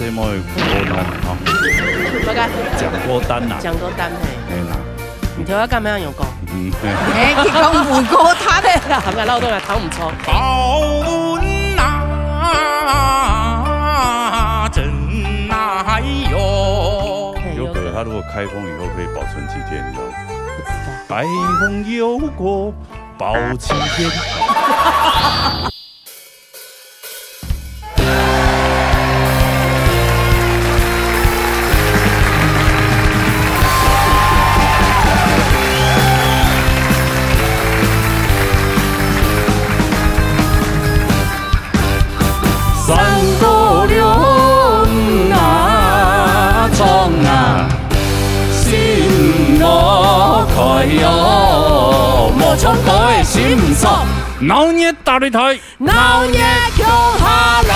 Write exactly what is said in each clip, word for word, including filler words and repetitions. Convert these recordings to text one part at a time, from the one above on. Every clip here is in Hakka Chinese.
節目有歌單吼，不敢。講歌單啦。講歌單，嘿。嘿啦。你頭要幹嘛要有歌？嗯，嘿。哎，你講有歌單的啦。好，那我都來討你抽。保溫啊，真耐喲。嘿，有歌，有歌。它如果開封以後可以保存幾天，你知道吗？不知道。白凤油锅包青天。山歌了，嗯啊，唱啊，心莫開喲，無唱歌个心毋爽。鬧熱大擂台，鬧熱共下來。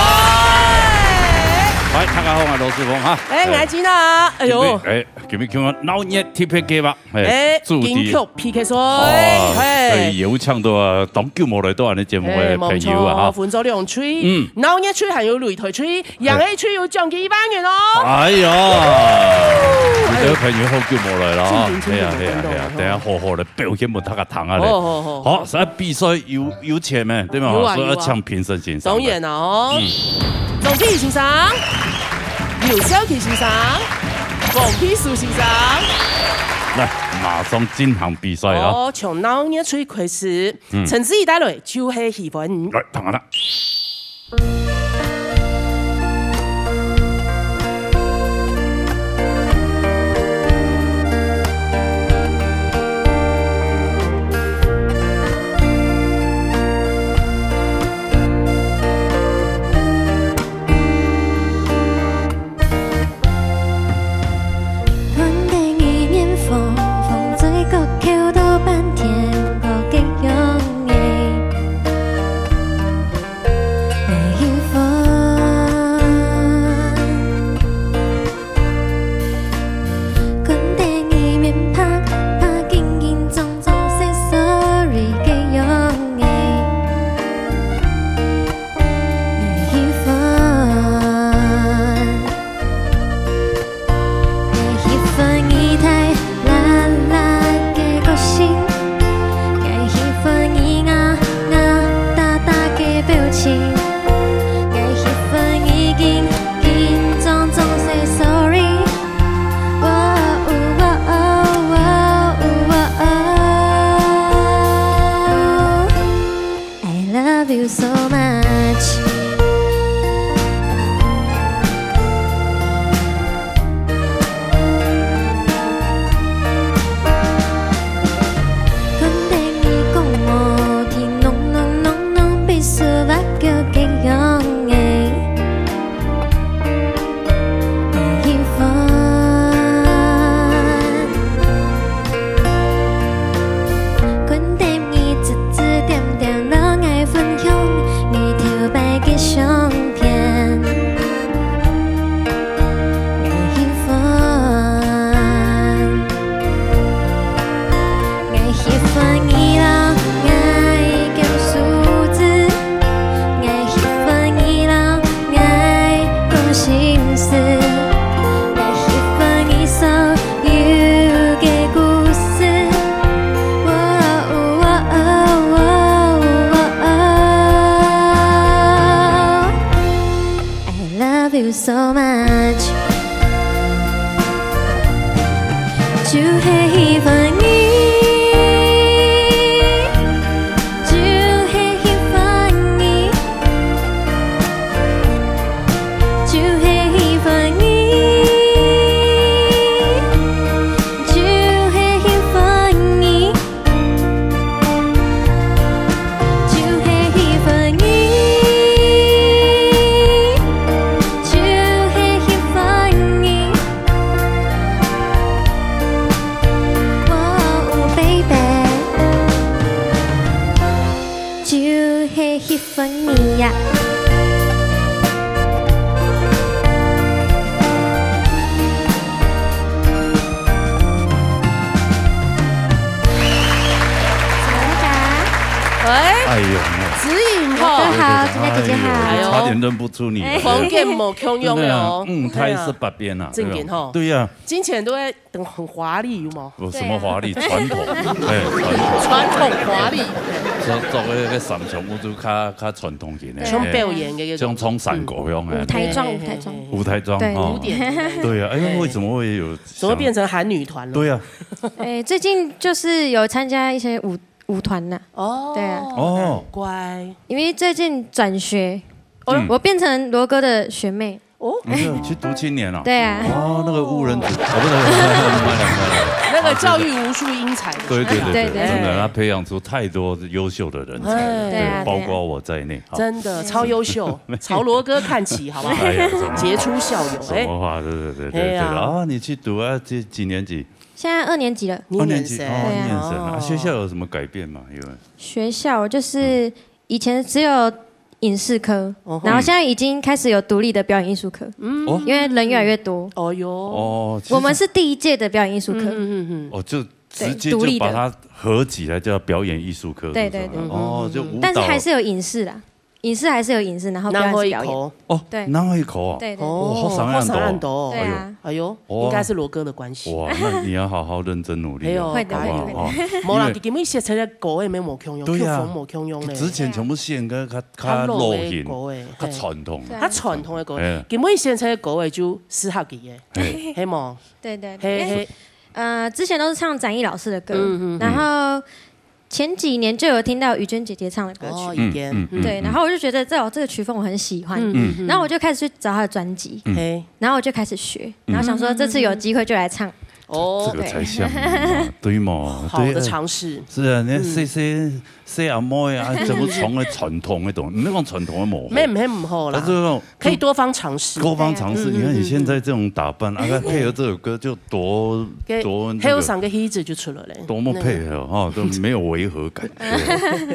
嗨，大家好，我係羅時豐哈。哎，哎。𠊎係金娜。哎喲。今日，哎，今日叫做鬧熱特別計畫。 嘿，哎，主題。金曲P K賽，哦，嘿。所以有請到啊，當久無來到恁呢節目个朋友啊，哎，無錯，哈。分做兩區，嗯。鬧熱區還有擂台區，贏个區有獎金一萬元哦。哎呀，哎。有个朋友好久無來了啊。真的，真的，哎呀，哎呀，真的，哎呀，哦。等下好好个表現分大家聽啊咧。好，好，好。好，所以比賽有，有錢咩，對嗎？有啊，所以要請評審先生。有啊。當然了哦。嗯。總經理先生，劉少奇先生，黃秘書先生。來，馬上進行 比賽啊。哦，從鬧熱區開始，嗯。陳子怡帶來就係喜歡你。來，聽下啦。I love you so much。I love you so much。就係喜歡你，就係喜歡你，就係喜歡你，就係喜歡你。 就係喜歡你，就係喜歡你。我哎呦，差点认不出你了。风格無共樣的哦。真的啊，嗯，他也是八边啊，正經吼。對呀，金钱都會等很華麗，有無？有什麼華麗？傳統，哎，傳統。傳統華麗，做做个个三重，我就較較傳統型的，像表演个那種，像唱山歌樣的，舞台裝，舞台裝，舞台裝哈，古典的。对啊，哎，为什么会有？怎么变成韩女团了？对啊，哎，最近就是有参加一些舞舞团呢。哦，对啊，哦，乖，因为最近转学，我变成罗哥的学妹。哦，你是去读青年了？对啊。哦，那个误人子弟，哦，不是，那个教育无数英才的学校。对对对对，真的，他培养出太多优秀的人才了，对，包括我在内。真的超优秀，朝罗哥看齐，好不好？杰出校友，什么话？对对对对对啊！你去读啊，这几年级？现在二年级了。二年级哦，二年生啊，学校有什么改变吗？因为学校就是以前只有影视科，然后现在已经开始有独立的表演艺术科，哦，因为人越来越多。哦哟，哦，我们是第一届的表演艺术科，嗯嗯嗯，哦，就直接就把它合起来叫表演艺术科，对对对，哦，就舞蹈，但是还是有影视啦，影视还是有影视，然后表演是表演。哦，对，南回口啊，对对对，哦，好想很多，对啊，哎呦，应该是罗哥的关系。哇，那你要好好认真努力哦，哎呦，好不好？加油。哦，无啦，因为佢今日写出来个歌也没有共样，对呀，曲风无共样嘞。之前全部是应该较 较老型、歌诶，较传统。对啊，较传统的歌，哎，根本现在的歌诶就适合佢个，嘿，嘿无？对对对，嘿嘿，呃，之前都是唱展翼老师的歌，嗯嗯，然后前几年就有听到雨娟姐姐唱的歌曲，哦，雨娟，嗯嗯，对，然后我就觉得这哦这个曲风我很喜欢，嗯嗯，然后我就开始去找她的专辑，嘿，然后我就开始学，然后想说这次有机会就来唱，哦，这个才像你嘛，对嘛？好的尝试，是啊，那谢谢。 細阿妹啊，怎么从个传统个东西，你讲传统个模糊，没没唔好啦，但是那种可以多方尝试，多方尝试。你看你现在这种打扮，啊，配合这首歌就多多那个，还有三个黑子就出来了，多么配合哈，都没有违和感，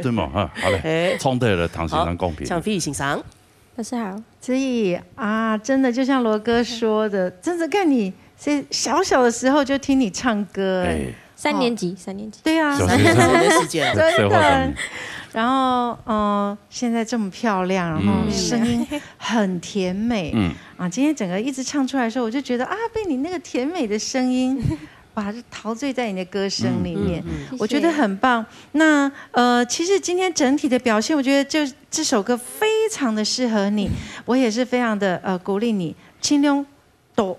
对嘛哈？好嘞，唱对了，唐先生公平，像费先生。 老师好，子怡啊，真的就像罗哥说的，真的看你是小小的时候就听你唱歌，哎，三年级，三年级，对啊，小学生的时间，真的。然后，嗯，现在这么漂亮，然后声音很甜美，嗯啊，今天整个一直唱出来的时候，我就觉得啊，被你那个甜美的声音，哇，就陶醉在你的歌声里面，我觉得很棒。那呃，其实今天整体的表现，我觉得就这首歌非常的适合你，我也是非常的呃鼓励你，尽量多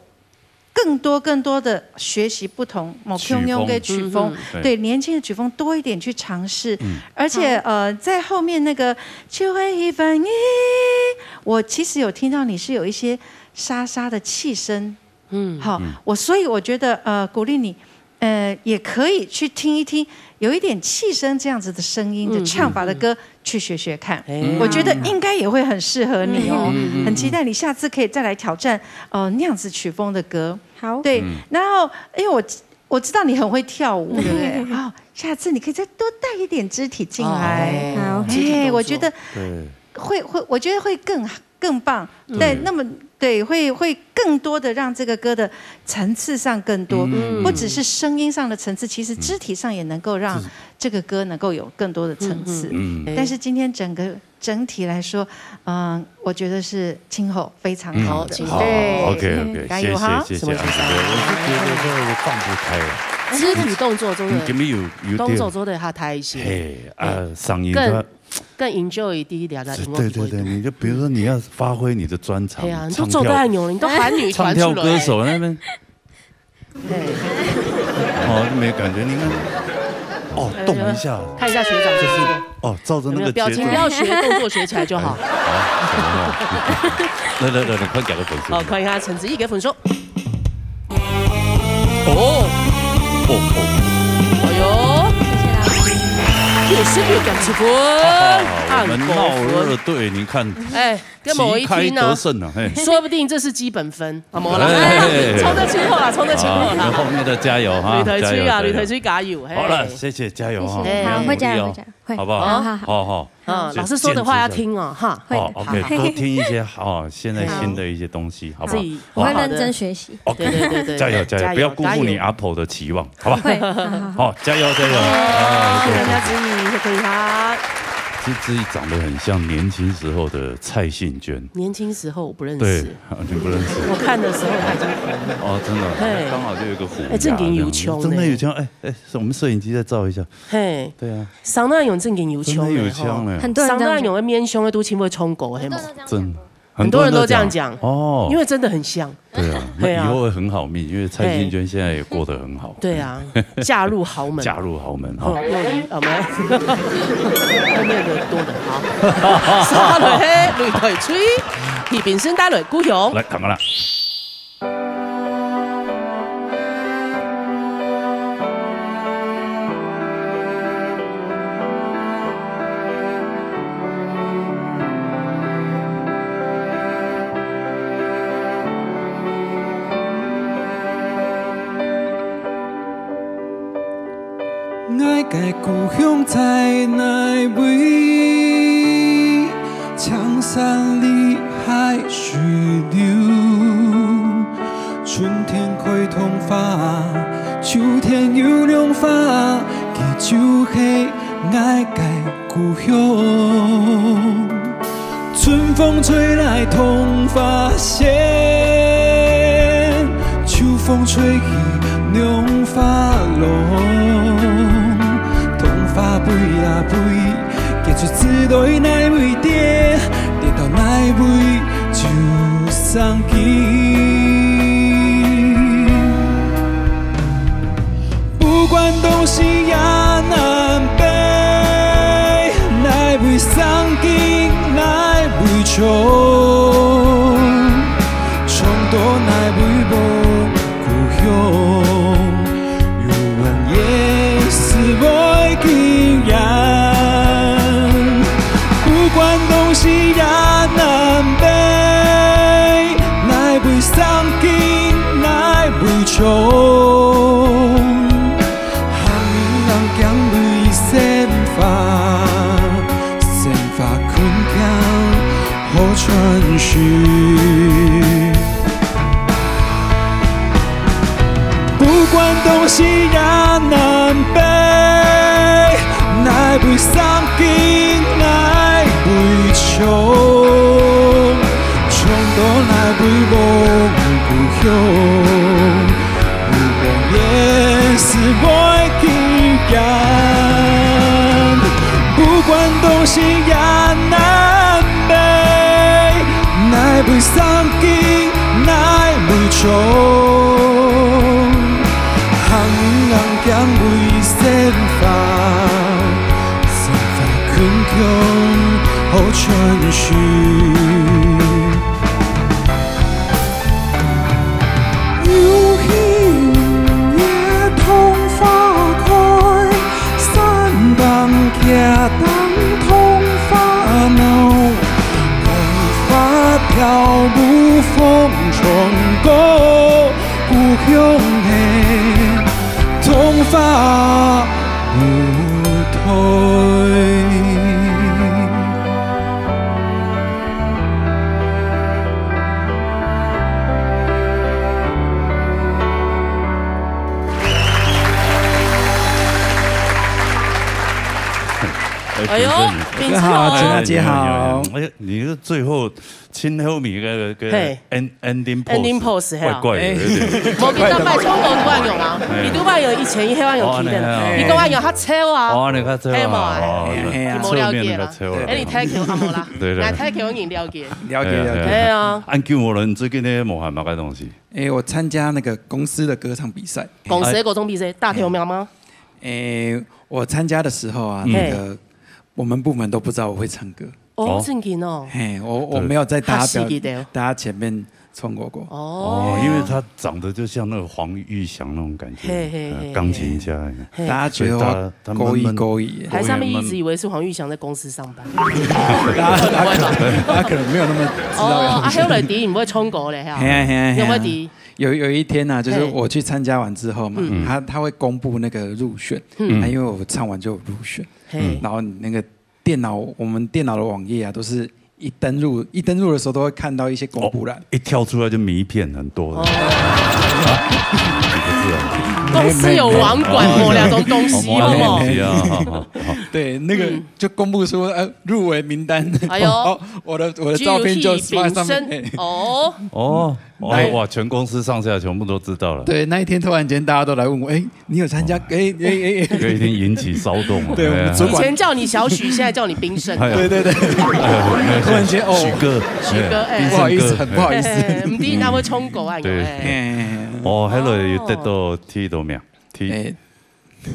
更多更多的学习不同某 Q Q 的曲风，对年轻的曲风多一点去尝试，而且呃，在后面那个就会一翻译，我其实有听到你是有一些沙沙的气声，嗯，好，我所以我觉得呃鼓励你，呃也可以去听一听有一点气声这样子的声音的唱法的歌，去学学看，我觉得应该也会很适合你哦，很期待你下次可以再来挑战哦那样子曲风的歌。好，对，然后因为我我知道你很会跳舞，对不对？哦，下次你可以再多带一点肢体进来。好，哎，我觉得对，会会，我觉得会更更棒。对，那么对，会会更多的让这个歌的层次上更多，不只是声音上的层次，其实肢体上也能够让这个歌能够有更多的层次。嗯，但是今天整个整体来说，嗯，我觉得是今后非常好的。好，对，OK OK，加油哈，谢谢谢谢。我是觉得这个放不开了。肢体动作中的，你给没有有点动作做得下太一些，嘿啊，嗓音更。 更 enjoy 第一条的音乐。对对对，你就比如说你要发挥你的专长，哎呀，你都唱跳，做到很牛了，你都喊女团出来，唱跳歌手那边，哦，没感觉，你看，哦，动一下，看一下学长就是，哦，照着那个节奏，表情不要学，动作学起来就好。好，来来来，你看几个粉丝，哦，看一下陈子怡给分数。 哦，哦哦，哎呦，九十六点七分，我们闹热队，你看，哎，跟某一听呢，旗开得胜啊，嘿，说不定这是基本分，好不好啦？冲着清后啦，冲着清后啦，后面的加油哈，旅台吹啊，旅台吹加油，嘿，好了，谢谢，加油哈，好，会加油，会加油，会，好不好？好好好，好好。 啊，老师说的话要听哦，哈。会的。哦，OK，多听一些哦，现在新的一些东西，好不好？自己我会认真学习。OK，对对对对，加油加油，加油不要辜负你阿婆的期望，好吧？会，好好好。好，加油加油！谢谢大家，谢谢大家。这只长得很像年轻时候的蔡幸娟。年轻时候我不认识。对，啊，你不认识。我看的时候她已经红了。哦，真的，嘿。刚好就有一个虎牙哎，正经有这样子，腔呢。真的有腔，哎，哎，是我们摄影机再照一下。嘿。对啊。上那用正经有腔呢，真的有腔呢。吼。很多人这样讲。上那用的面相的都全部冲过，嘿吗？真的。很多人都这样讲。很多人都这样讲。哦。因为真的很像。对啊，对啊。那以后会很好命，因为蔡幸娟现在也过得很好。对啊，嫁入豪门。嫁入豪门，哈。哦，又离，啊，没有。后面的多的，好。沙雷雷台吹，替评审带来鼓响。来，看看啦。 𠊎个故鄉在哪位？青山綠海水流，春天開桐花，秋天有娘花，佢就係𠊎个 故鄉。春風吹來桐花謝，秋風吹去娘花落。桐花飛啊飛，結出子代哪位跌，跌到哪位就生根。 不管東西呀南北，哪位生根哪位長，長到哪位望故鄉，有緣也是會見面。不管東西呀南北， 哪位生根哪位長，行人行為生活，生活勤儉好傳承。不管東西呀南北， 哪位生根哪位長，長到哪位望故鄉，有緣也是會見面。不管東西呀南北，哪位生根哪位長，行人行為生活， 生活勤儉好傳承。有時雨夜桐花開，山頂徛等桐花鬧，桐花跳舞風唱歌，故鄉的 桐花舞台。哎呦，評審，評審哦。大家好，陳大姐好。哎呀，你是最後 盡後面个，个嘿。end-，ending pose，ending pose，嘿啊。怪怪的，有點。無，佢上擺唱歌拄仔樣啊，嘿。佢拄仔樣以前，佢遐樣企等啊，哦，恁樣啊。佢講恁樣較潮啊。哦，恁樣較潮啊，嘿無啊，哦，嘿啊。佢無了解啦。側面那個潮啊。哎，你太強啊，無啦。對，對。來，太強人了解。了解，了解。嘿啊。啊，恁久無啦，最近咧無閒麼个東西？哎，我參加那個公司的歌唱比賽。公司的歌唱比賽，大頭苗嗎？哎，我參加的時候啊，嗯。那個，嘿。我們部門都不知道我會唱歌。 哦，哦。正經哦。嘿，我，我沒有在大家表，較刺激的哦。大家前面唱過歌。哦。哦，因為他長得就像那個黃玉祥那種感覺，嘿，嘿，呃，嘿，鋼琴家一樣。嘿。大家覺得我，所以他，他悶悶，高一高一耶。還是他們一直以為是黃玉祥在公司上班？大家，大家可能，大家可能沒有那麼知道要哦，啊，後來你毋會唱歌咧，哈？嘿啊，嘿啊，嘿啊。你有沒有？有，有一天呢，就是我去參加完之後嘛，嘿。嗯。他，他會公布那個入選，嗯。啊，因為我唱完就有入選，嘿。然後你那個電腦，我們電腦的網頁啊，都是一登入，一登入的时候都会看到一些公布栏。哦，一跳出来就迷片很多的。哦。几个字啊？公司有网管哦，两种东西哦。没有，没有，没有。对，那个嗯。就公布说，呃，入围名单。哎呦。哦，我的，我的照片就放在上面。具有品身。嘿。哦。哦，哎，哇，全公司上下全部都知道了。对，那一天突然间大家都来问我，哎，你有参加？哎，哎，哎，哎。这个一定引起骚动了。对，我们主管。以前叫你小许，现在叫你冰胜。哎呀。对，对，对。突然间，哦。许哥，许哥，哎。不好意思，很不好意思。嘿，毋知哪位冲过啊，对。哎。嘿。哦，迄个有得到第几名？第，哎。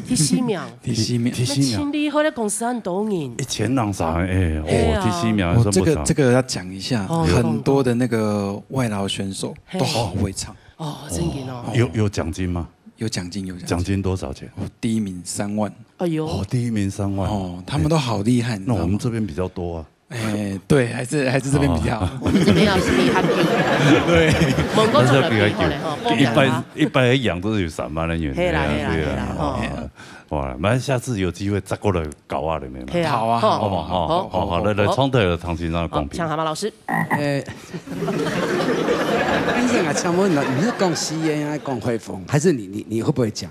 第四名。第四名。第四名。那清理好的公司很多人。一千人上，哎，哦，对啊。第四名，哦，这个，真不少。这个要讲一下，哦，很多的那个外劳选手都好会唱。哦，真的哦。有，有奖金吗？有奖金，有奖金。奖金多少钱？哦，第一名三万。哎呦。哦，第一名三万。哦，他们都好厉害，你知道吗？那我们这边比较多啊。哎，对，还是，还是这边比较好。哦。我们这边要是厉害点。对。我们工作人员好嘞，吼，一般，一般养都是有三万的人。嘿啦，嘿啦，对啊，嘿啦，吼。哦，哇，那下次有机会再过来搞啊，你们。嘿啊，好啊，好。好嘛，好，好，好，好，来，来，好。冲突了，唐先生的公平。好，请蛤蟆老师。哎，先生啊，请问呢，你是讲西安还是讲海丰？还是你，你，你会不会讲？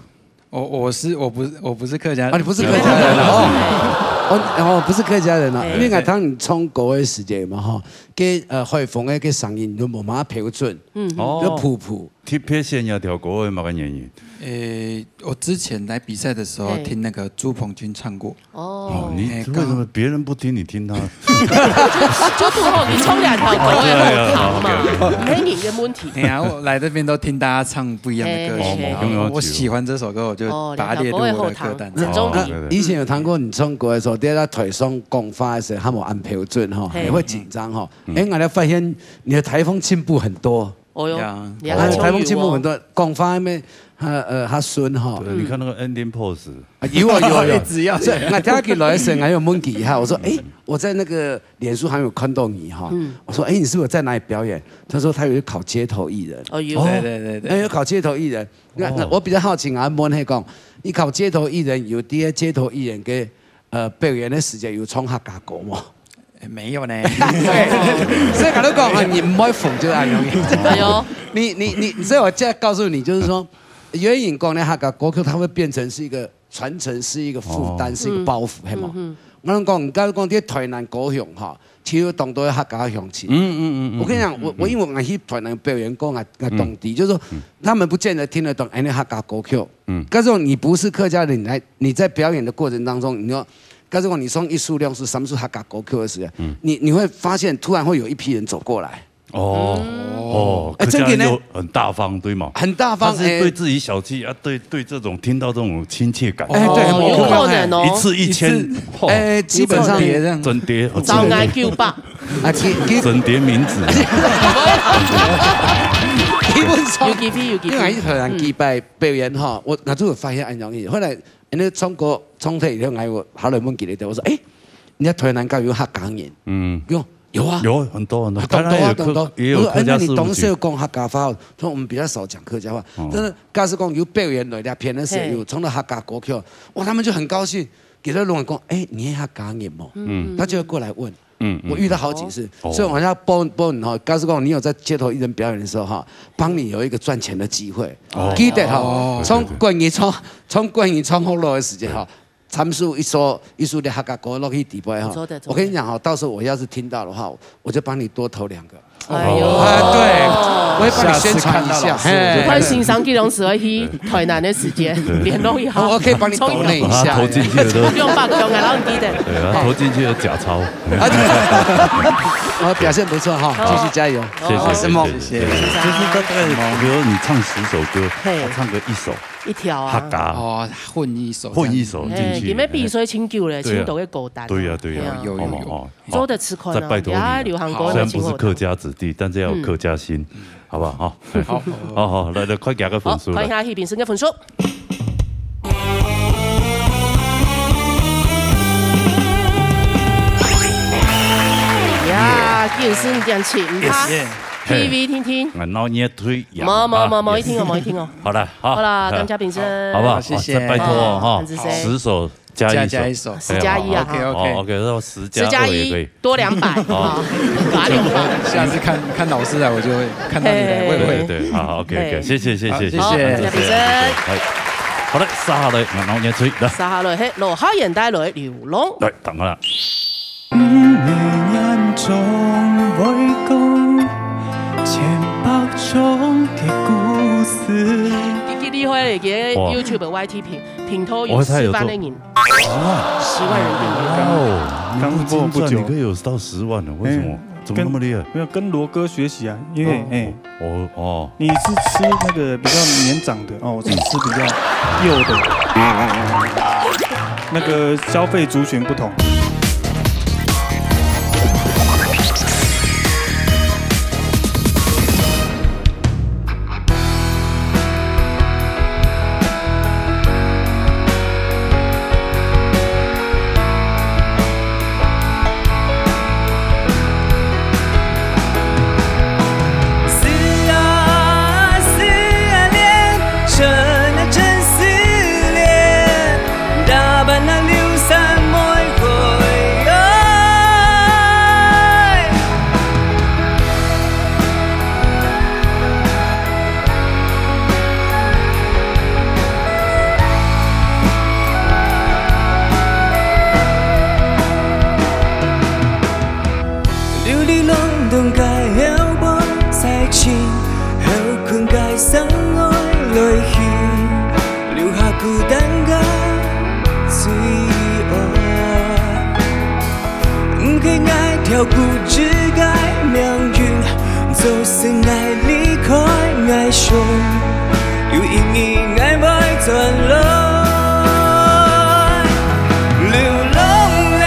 我，我是，我不是，我不是客家人。啊，你不是客家人哦。哦，哦，不是客家人哦。哎。因为我当你唱歌的时间嘛，吼，跟，呃，海丰的个声音就无嘛标准，嗯。哦。就普普。特别选这条歌的么个原因？诶，我之前来比赛的时候，哎。听那个朱朋君唱过。哦。哦，你，哎，为什么别人不听，你听他？就不好，你冲两条狗的后堂嘛，哦，对啊，OK，OK。没你的问题。哎呀，我来这边都听大家唱不一样的歌曲，哎，哎，哎。然后我喜欢这首歌，我就把它列入我的歌单。哦，两条狗的后堂，很中意。哦，对，对。以前有谈过你唱歌的时候，在台上讲话的时候，他们按标准哈，嘿。也会紧张哈。嗯。哎，我才发现你的台风进步很多。哦哟，呀。你还很有哦。台风进步很多，讲话没，呃，呃，他顺哈。对，你看那个ending pose。啊，有啊，有啊，有啊。一直要。所以，我听起来的时候，我有问佢一下，我说，哎，我在那个脸书好像有看到你哈。嗯。我说，哎，你是不是在哪里表演？他说他有去考街头艺人。哦，有。哦，对，对，对，对。哎，有考街头艺人。那，那哦。我比较好奇啊，问他讲，你考街头艺人有在街头艺人个，呃，表演的时间有唱客家歌吗？哎，没有呢。对，所以我都讲啊，你唔好捧就很容易。哎呦。你，你，你，所以我现在告诉你，就是说，有些人讲呢，客家歌曲它会变成是一个传承，是一个负担，哦。是一个包袱，嗯。系嘛？嗯，嗯。我跟你讲，你刚刚讲这台南高雄哈，其实有当多客家乡亲。嗯，嗯，嗯，嗯，我跟你讲，嗯，我，我因为我去台南表演过，我，我当地，嗯。就是说，嗯。他们不见得听得懂，哎，那客家歌曲。嗯。但是你不是客家人，你来，你在表演的过程当中，你要，但是你唱一首、两首、三首客家歌曲的时候，嗯。你，你会发现突然会有一批人走过来。哦，嗯。哦，哎，客家人又很大方，真的呢。对吗？很大方，他是对自己小气，哎。啊，对，对这种，听到这种亲切感。哎，对，哦，有可能哦。一次一千，一次，哦。哎，基本上，整碟这样。整碟，哦，找俺九百。啊，基，基，整碟名字。基本上，有机会，有机会。因为一个人几百表演哈，我，我就有发现很容易。后来，人家唱歌，唱退以后，我有好来问佢哋，我说，哎，你在台南搞有客家人？嗯。有，有啊。有，很多很多。很多啊，台南也有客，很多。也有客家事务局。我说，哎，那你当时有讲客家话？他说我们比较少讲客家话。哦。但是假使讲有表演来这片的时候，嘿。有唱到客家歌曲，哇，他们就很高兴，给他弄讲，哎，你是客家人吗？嗯。他就会过来问。嗯，嗯。我遇到好几次，哦。所以我要帮，帮你哈，假使讲你有在街头艺人表演的时候哈，帮你有一个赚钱的机会。哦。记得哈，哦。从关于唱，从关于唱好了的时间哈， 参数一首，一首的客家歌落去底背哈。不错的，不错的。我跟你讲哈，到时候我要是听到的话，我就帮你多投两个。哎呦。啊，对，我会帮你宣传一下，下次看到老师，嘿。看先生几时会去台南的时间，对。联络一下。我，我可以帮你抖内一下。把他投进去的都用把用啊，然后你记得。对，他投进去的假钞。啊，对。好，表现不错哈，好。继续加油。谢谢，好，什么？谢谢，谢谢。就是大概，比如你唱十首歌，嘿。他唱个一首，一条啊。客家。哦，混一首这样。混一首进去。哎，你们比赛真久了，对啊。真都会孤单啊。对啊，对啊。哎呀。有，有，有。好嘛，哦。做得吃亏啊，再拜托你了。等下流行歌虽然不是客家子弟，但是要有客家心，嗯。好不好？好。好，好，好，来，来，快给他个分数，好，看一下来。Hee Bin-sen的分数。呀，九十五点七，唔怕。Yes。P V听听。啊，那你也推呀。冇，冇，冇，冇，啊，一定哦，冇一定哦。好了，好。好啦，感谢评审。好不好？好，谢谢。再拜托哦，哈，好，感谢。十首加一首。加，加一首。十加一啊，哎，好。哈。OK，OK。哦，OK，那十加二也可以。十加一多两百，哦。啊，加两百。下次看，看老师来，我就会看到你来，嘿。我也会。对，对，好，OK，OK，嘿。谢谢，谢谢，好，谢谢。谢谢，好，谢谢，谢谢。哎，好嘞，接下来，我们来吹，来。接下来，嘿，罗浩贤带来《流浪》。来，等下啦。你眼中微光，千百种的故事。极，极厉害嘞，佢个哇。YouTube、Y T平，平头有十万个人。哇。十万人订阅。哇哦，刚，你不经传，刚播不久。你可以有到十万了，为什么？哎，怎么那么厉害？跟，没有，跟罗哥学习啊，因为，哦，哎，哦，哦。你是吃那个比较年长的，哦，我是吃比较幼的。那个消费族群不同。流離浪荡个後半世情，好困个生活來去，留下孤單个罪惡。 毋係𠊎挑骨子个命運，造成𠊎離開𠊎想，有一日𠊎會轉來。流浪了，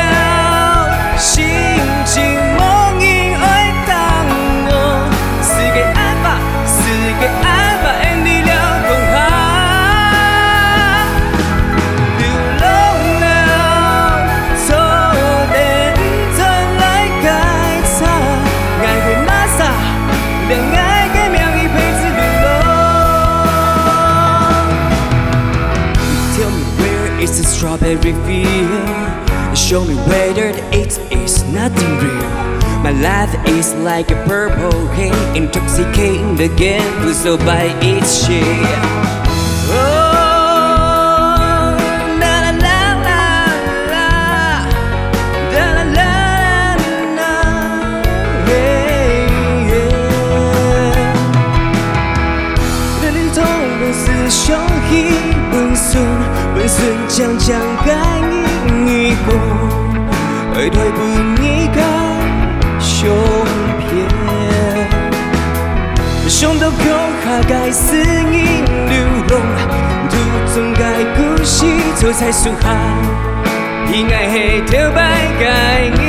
心情無人愛等我，世界安排，世界安排，你了講下。 流浪了，做得轉來該場，𠊎會麼儕，讓𠊎个名義陪你流浪。Tell me where is the strawberry field? Show me whether the It is nothing real. My life is like a purple haze, intoxicating the game, pulled so by its shade. Oh, la la la la la, la la la la la, hey, yeah. 你的痛本是傷心，本身，本身強強个耳光。 愛代分你个相片。想到腳下个思念流浪，途中个故事坐在樹下，你愛係頭擺个你。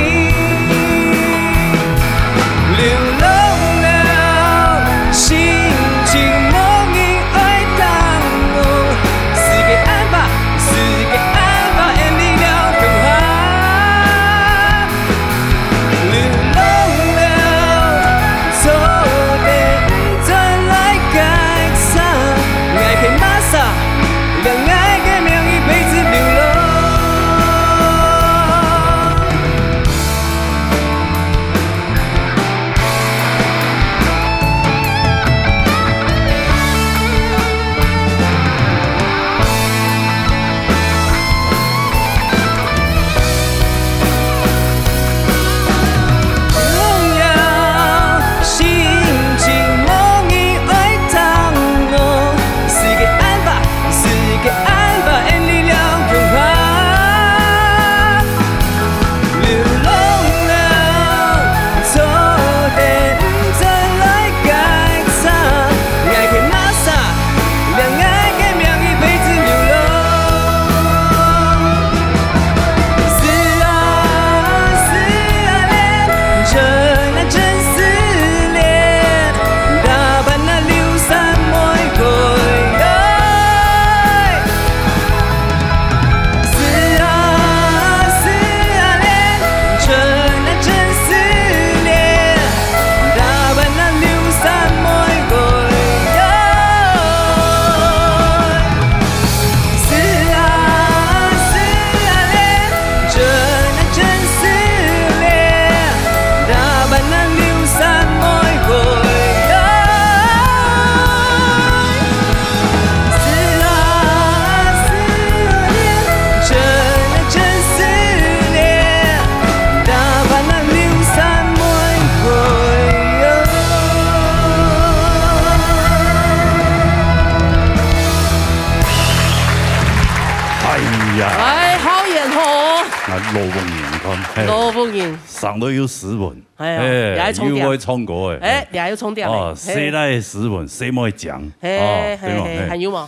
流浪了，心情無人愛等我，世界安排，世界安排，你了講下。 流浪了，做得轉來該場，𠊎係麼儕，讓𠊎个名義陪你流浪。老文人，你看，嘿，老文人。生到又斯文，哎呀，嘿，也愛充電。又會唱歌的，哎，嘿。也愛充電的，哦，嘿。細倈斯文，細妹靚，嘿，哦，嘿，對嗎？嘿，嘿。還有無？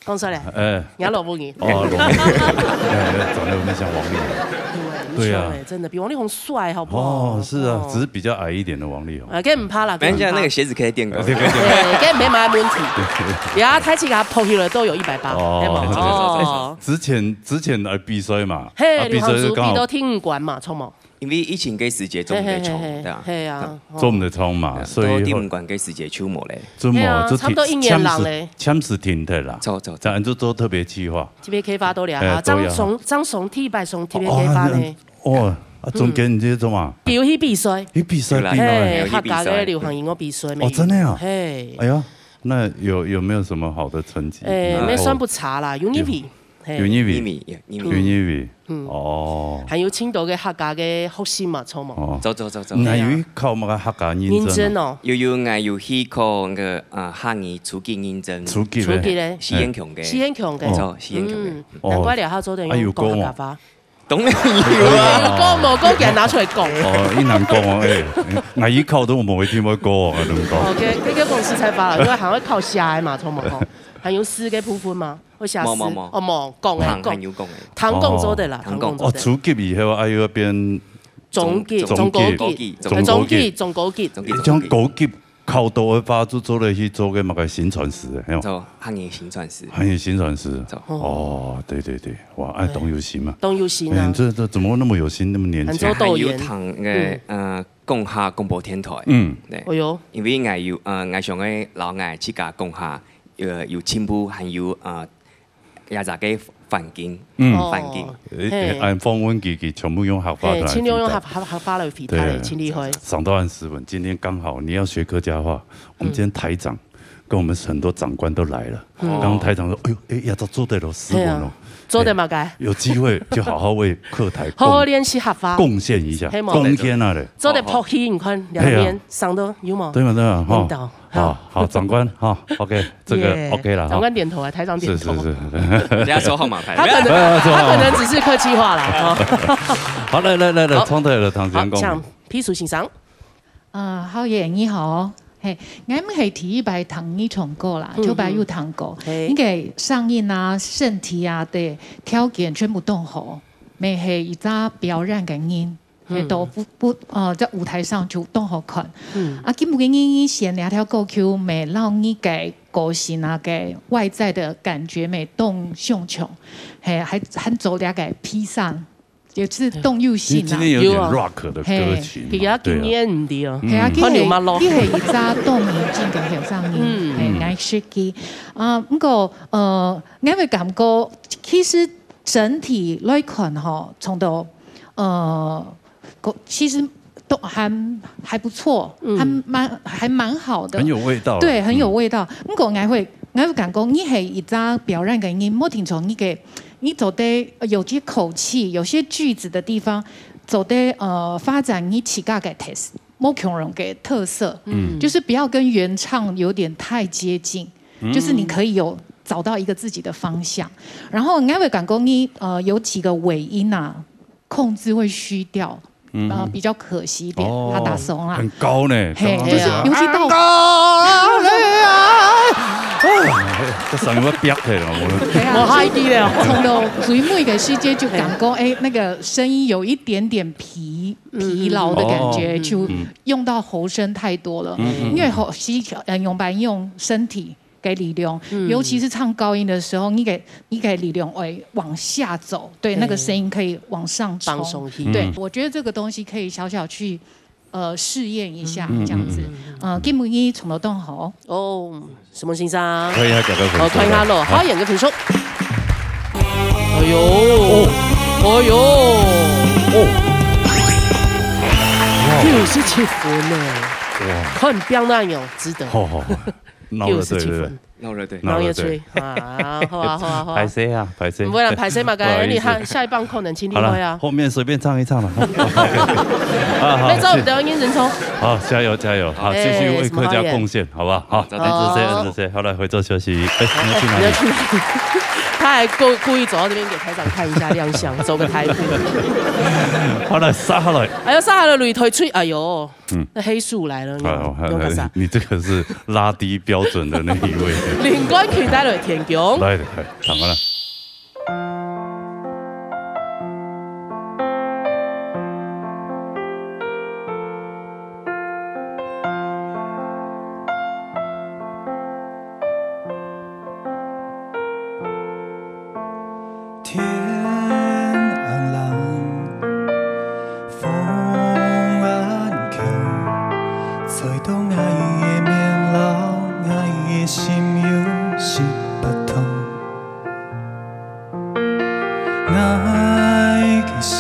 講出來。哎。人家老文人。哦，老文人。哎，長得有點像王力宏。對啊。對啊，你看，真的比王力宏帥，好不好？哦，是啊，哦。只是比較矮一點的王力宏。啊，這毋怕啦，這毋怕。人家那個鞋子可以墊高。對，對，對。對，這毋係麼个問題。對，對，對。人家抬起來，捧起來都有一百八，哦，對嗎？對，對，對，對。哦。之前，之前來比賽嘛，嘿，啊，比賽就剛好。流行組比到第五關嘛，著無？因為疫情个時節做毋得唱，嘿，嘿，嘿，嘿，對啊。嘿啊，做毋得唱嘛，對啊，所以到第五關个時節就無咧。做無，嘿啊，就停，差不多一年零咧。暫時，暫時停忒啦。著，著，著。這樣就做特別企劃。特別企劃都了哈，哎，對啊。張松，張松第一擺上特別企劃呢。哦，哦，啊，中間你這種啊，有去比賽。去比賽，有啦，比賽。嘿，有去比賽。客家个流行音樂比賽咩？哦，真的啊？嘿。哎呀，那有，有沒有什麼好的成績？哎，然後沒算不差啦，有入圍。 嘿。有入圍。入圍，有入圍。有入圍。嗯。哦。還有盡多个客家个學生嘛，著無？哦。著，著，著，著。你還有去考麼个客家認證啊？認證哦。有，有，𠊎有去考那個，啊，客語初級認證。初級的。初級的。四縣腔个。四縣腔个。哦。著，四縣腔个。嗯，哦。難怪了，佢做得用講客家話。啊，有講哦。當然有啊。講無講，佢拿出來講。哦，佢難講哦，哎，𠊎一考都無一定會過哦，𠊎同你講。哦，這，這个講實在話啦，因為還會考寫个嘛，著無吼？還有詩个部分嘛。 會寫詩？無，無，無。哦，無，講个，講。還，還有講个。聽講做得啦，哦。聽講。聽講做得。哦，初級以後，啊，又要變中級，中，中高級，中高級，中高級。中高級，中高級。像高級考到个話，就做得去做个麼个薪傳師，係無？做客語薪傳師。客語薪傳師。做。哦，對，對，對，哇，哎，當有心啊。當有心啊。哎，這，這怎麼那麼有心，那麼年輕？還做導演。還有聽个，嗯。呃，講客廣播電台。嗯。對。哎喲。因為𠊎有，呃，𠊎想愛摎𠊎自家講客 呃，有進步，還有，呃，這隻个環境，嗯。環境。哦。誒，嘿。誒，恁訪問佢，佢全部用客話來回答。嘿，盡量用客，客，客話來回答咧，對。盡厲害。上到恁斯文，今天剛好你要學客家話，我們今天台長跟我們很多長官都來了。嗯。剛剛台長說，哎喲，誒，也做，做得了，斯文哦。嘿啊，做得嘛該。誒，有機會就好好為客台貢，好好練習客話。貢獻一下，嘿嘛。貢獻啊咧。做得拍戲，你看，兩面，嘿啊。上到有無？對嘛，對嘛，哈。領導。 好，好，長官，哈，OK，這個耶，OK了，哈。長官點頭啊，台長點頭。是，是，是。人家抽號碼牌。他可能，不要抽號碼。他可能只是客氣話啦，哈。好，來，來，來，來，好。創台了，唐先生。好，請皮叔先生。啊，浩然，你好。嘿，𠊎毋係第一擺聽你唱歌啦，嗯，頭擺有聽過。嗯。嘿。你个聲音啊，身體啊，對，條件全部都好，乜係一隻表演个人。 嗯。係到舞，舞，呃，在舞台上就當好看。嗯。啊，今晡日你選這條歌曲，乜摎你个個性啊，个外在个感覺乜當相像，係，還，還做這个披上，也係當有型啊。你今天有點rock的歌曲嘛，係。對啊。佢也今年毋知哦。係啊，嗯。看你有無咯。佢係，佢係一隻當認真个後生人，嗯。係，嗯。𠊎識佢。啊，毋過，呃，𠊎會感覺，其實整體來看吼，從頭，呃， 歌，其實都還，還不錯，嗯。還蠻，還蠻好的。很有味道啦。對，很有味道。嗯。毋過𠊎會，𠊎會感覺你係一隻表演个人，無定著你个，你做得有些口氣，有些句子的地方，做得，呃，發展你自家个特色，無共樣个特色。嗯。就是不要跟原唱有點太接近，嗯。就是你可以有找到一個自己的方向。然後𠊎會感覺你，呃，有幾個尾音啊， 控制會虛掉，嗯。呃，比較可惜一點，哦，他打鬆啊。很高呢，嘿，剛剛就是尤其到，很高了啊！哎，這聲音要飆起來了，我，對啊，無好意思了。從頭最尾个時節就感覺，哎，那個聲音有一點點疲，嗯，疲勞的感覺，嗯。就用到喉聲太多了。嗯，嗯，嗯。因為喉，吸，呃，用白用身體 个力量，嗯。尤其是唱高音的時候，你个，你个力量會往下走，對，對。那個聲音可以往上衝。放鬆去。對，嗯。我覺得這個東西可以小小去，呃，試驗一下，嗯，這樣子。嗯，嗯，嗯。呃，今晡日從頭到好。哦，什麼先生？看一下這個分數。哦，看一下咯，好。好，演個分數。哎喲，哎喲，哦。九十七分呢。哇。看表演有值得。好，好，好。 鬧熱隊，對不對？九十七分。鬧熱隊。鬧熱隊。鬧熱隊。啊，好啊，好啊，好啊。歹勢啊，歹勢。毋會啦，歹勢嘛，不好意思。該你下，下一棒可能盡力會啊。好了，後面隨便唱一唱了。啊，好，那這我們的音人衝。好，加油，加油，好，繼續為客家貢獻，哎，什麼好演？好不好？好，好，好。謝謝，謝謝。好，來，回座休息。哎，你要去哪裡？你要去哪裡？他還故，故意走到這邊給台長看一下亮相，走個台步。好了，殺下來。哎喲，殺下來擂台吹，哎喲，嗯。那黑手來了，哎喲，你用個啥？你這個是拉低標準的那一位。領官期待了，天公。來，來，來，看看啦。 天暗冷，風暗強，吹到𠊎个面摎𠊎个心有十八痛。 𠊎个心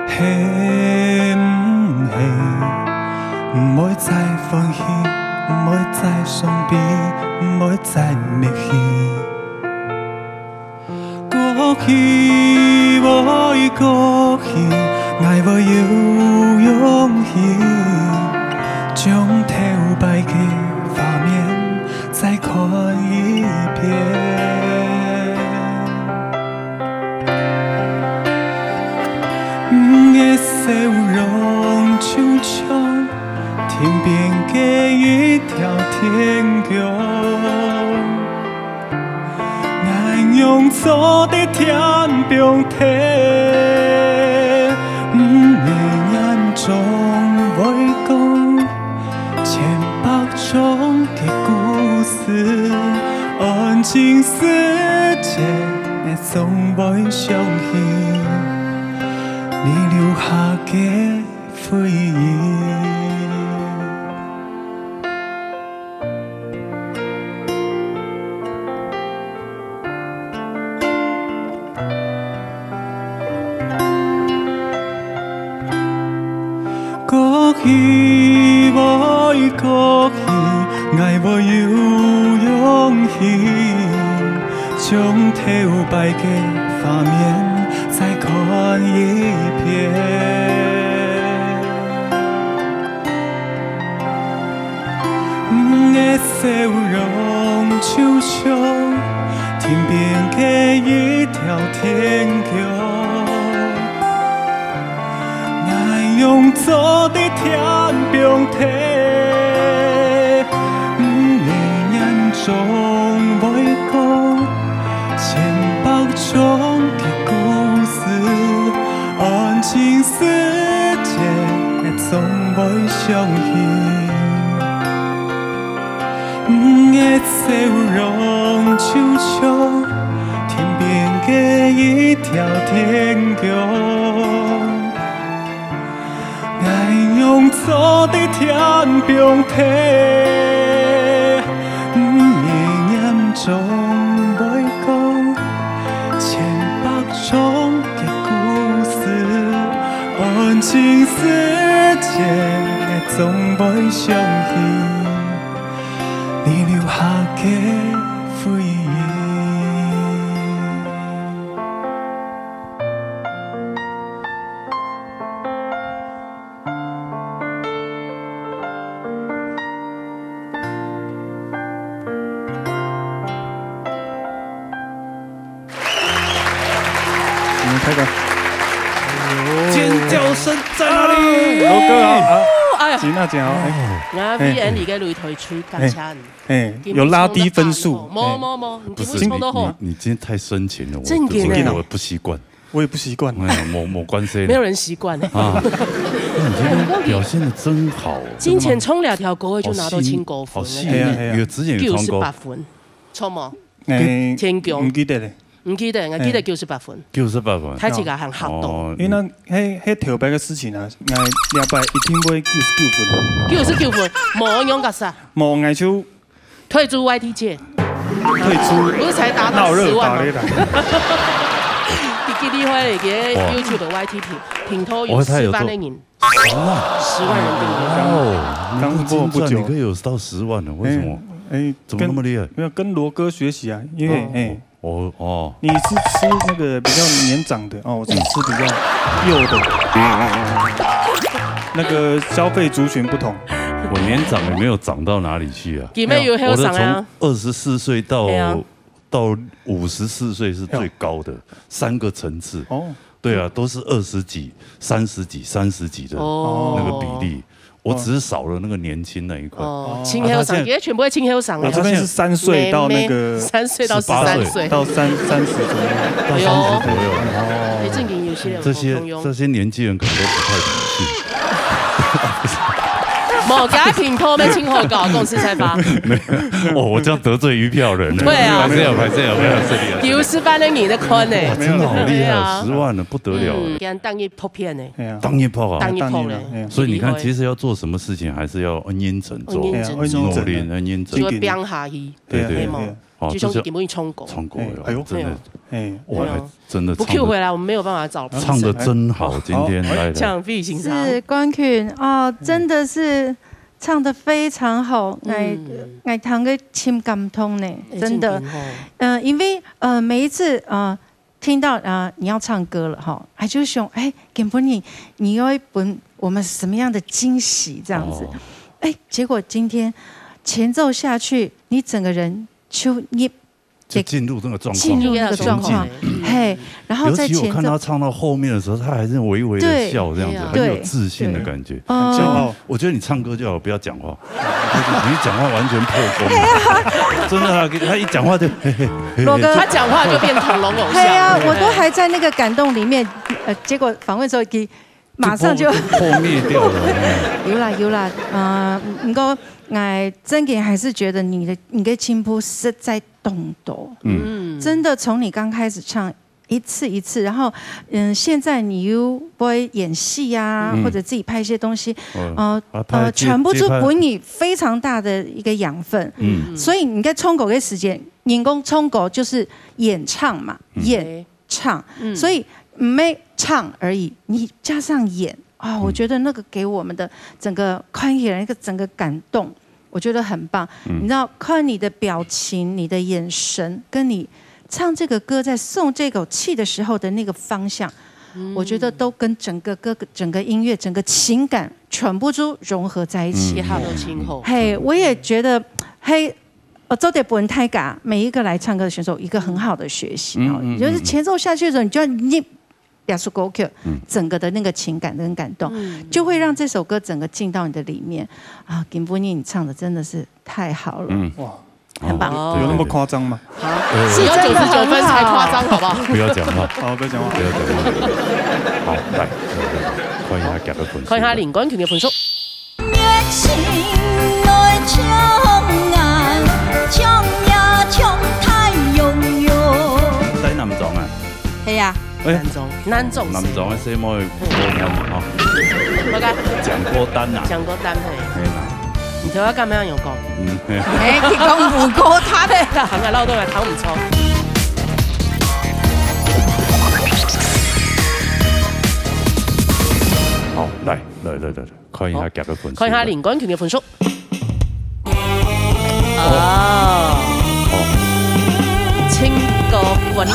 係毋係毋會再歡喜，毋會再傷悲，毋會再滅去。過去會過去，𠊎會有勇氣，將頭擺个畫面 再看一遍。你个笑容就像天邊个一條天橋，𠊎仰做得天平地？你个眼中會講， 千百種个故事，安靜世界總會想起你留下个回憶。 過去會過去，𠊎會有勇氣，將頭擺个畫面再看一遍。 你个笑容就像天邊个一條天橋，𠊎仰做得天平地？你个眼中會講，千百種个故事，安靜 世界總會想起，你个笑容就像天邊个一條天橋，𠊎仰做得天平地？你个眼中會講，千百種 个故事，安靜世界總會想起你留下个回憶。 你们拍个。尖叫声在哪里？罗哥啊，啊，哎呀，真啊真啊，哎，啊，V N你个擂台吹感谢你。哎，有拉低分数，无，无，无，你不是，今天唱得好。你，你今天太深情了，我，正经的。我，我不习惯。我也不习惯。哎呀，没有，没有关系的。没有人习惯。啊，那你今天表现得真好。金钱冲两条歌就拿到金高分了。好细腻，好细腻，哎呀，哎呀。有之前有唱过。九十八分，错吗？ 哎，天公。毋記得咧。毋記得，𠊎記得九十八分。九十八分。大自家還嚇到。哦，因為該，該頭擺个事情啊，𠊎這擺一定會九十九分。九十九分，無仰結煞。無，𠊎就退出Y T界。退出。不是才達到十萬嗎？鬧熱法律啦。佢，佢厲害咧，佢个YouTube个Y T頻，頻道有十萬个人。 十萬？十萬人訂閱。哦，剛，剛過不久。你不禁讚，你可以有到十萬了，為什麼？哎，哎，怎麼那麼厲害？跟，沒有，跟羅哥學習啊，因為，哦，哎，哦，哦。你是吃那個比較年長的，哦，我是吃比較幼的。那個消費族群不同。我年長也沒有長到哪裡去啊。佢乜有後生啊。我的從二十四歲到，哎呀。到五十四岁是最高的，三个层次。哦。对啊，都是二十几、三十几、三十几的哦。那个比例。我只是少了那个年轻那一块。哦，哦。青后生，啊，他现在，佢全部係青后生个。我这边是三岁到那个妹妹，三岁到十三岁。十八岁。到三，三十左右。到三十左右。哎呦。哦。哎，正经有些人这些，好通用。这些年纪人可能都不太理性。无，佢个平头咩，青后高，公司才发。没有，哦，我这样得罪一票人呢。对啊。还是要，还是要，不要这里啊。有十万的你的宽呢。哇，真的好厉害，对啊。十万了，不得了。嗯，给人当一 破片呢。哎呀。当一炮啊。当一炮嘞。哎呀。所以你看，厉害。其实要做什么事情，还是要认真做，认真做。哎呀，认真。努力，认真。就要拼下去。对，对，对。对吗？对。哦，就像你根本唱歌。唱歌，哎，哎呦。真的，哎。我还真的唱得，不Q回来，我们没有办法找。唱得真好，今天来的。像费先生。是，冠群，哦，真的是唱得非常好，嗯。哎，哎，唱个心感动呢，哎，真的。正经哦。嗯，因为，呃，每一次，呃， 听到，啊，你要唱歌了哈，还就想，哎，给不你，你要分我们什么样的惊喜这样子。哦。哎，结果今天前奏下去，你整个人就入，就进入那个状况。进入那个状况，沉浸。嘿，然后在前奏，尤其我看他唱到后面的时候，他还是微微地对，笑这样子，对。很有自信的感觉。对。哦。像我，我觉得你唱歌就好，不要讲话。你一讲话完全破功了。真的啊，他一讲话就，嘿嘿嘿嘿。罗哥。他讲话就变恐龙偶像。对啊，我都还在那个感动里面，呃，结果访问之后，给马上就就破，破灭掉了，嗯。有啦，有啦，呃，不过，哎，真的还是觉得你的，你的进步实在当多。嗯。真的从你刚开始唱一次一次，然后，嗯，现在你又会演戏啊，嗯。或者自己拍一些东西，嗯。呃，啊，拍，呃，接，全部都给你非常大的一个养分。接拍。嗯。所以你在唱歌的时间，人讲唱歌就是演唱嘛，嗯。演唱。嗯。所以没唱而已，你加上演，啊，嗯。我觉得那个给我们的整个看演一个整个感动， 我觉得很棒。嗯。你知道，看你的表情、你的眼神，跟你唱这个歌在送这口气的时候的那个方向，嗯。我觉得都跟整个歌、整个音乐、整个情感全部都融合在一起。嗯。一下都清楚。嘿，我也觉得，嘿，呃，做得分大家，每一个来唱歌的选手一个很好的学习哦。嗯，嗯，就是前奏下去的时候，你就要，你 表述歌曲，嗯。整个的那个情感跟感动，嗯。就会让这首歌整个进到你的里面。啊，今晡日你唱得真的是太好了。嗯。哇，很棒。好，对，对，对。有那么夸张吗？好，呃，只有九十九分才夸张，好不好？不要讲话。好，不要讲话。不要讲话。好，来，来，来，看一下佢个分数。看一下林冠群个分数。热情来冲啊，冲呀冲太阳哟。在南庄啊。系啊。 哎，南庄，南庄，南庄个細妹，嗯。歌单嘛，吼。好个。讲歌单呐。讲歌单，嘿。哎呐。你头要干嘛要有讲？嗯，嘿。哎，你讲五歌他的。行啊，老多来谈唔错。好，来，来，来，来，来。 看一下佢个分数。看一下林冠群个分数。啊。哦。真高分呢。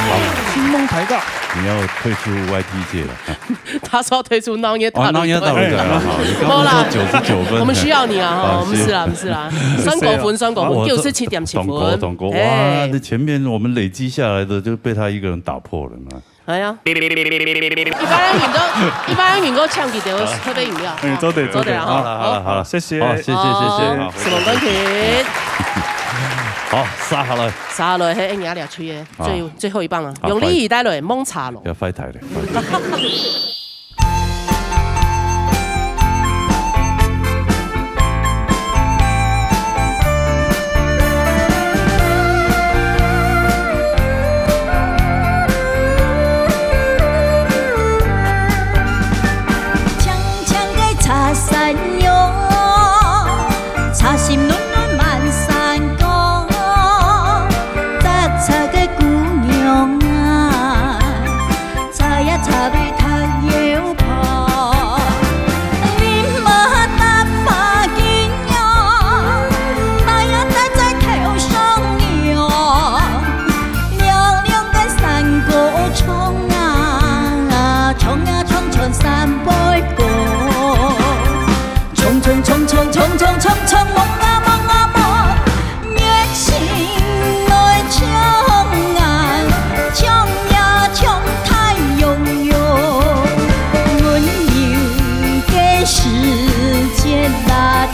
好。星梦抬杠。你要退出Y T界了。他说要退出闹热大陆。哦，闹热大陆的了，好，你刚刚说九十九分。我们需要你啊，哈，啊，我们是啦，是。我们是啦。算高分，算高分，我九十七点七分。懂高，懂高。哇，哎。那前面我们累积下来的就被他一个人打破了嘛。 哎呀，一般人能够，一般人能够抢佢个特别饮料。哎，做得，做得啊，做得。好了，好了，好了。谢谢。好，谢谢，谢谢。哦，好，谢谢。沈龙冠群。好，杀下来。杀下来，嘿，哎，你要聊吹耶，好。最，最后一棒啊，好，用力带了，猛插了。要翻台了。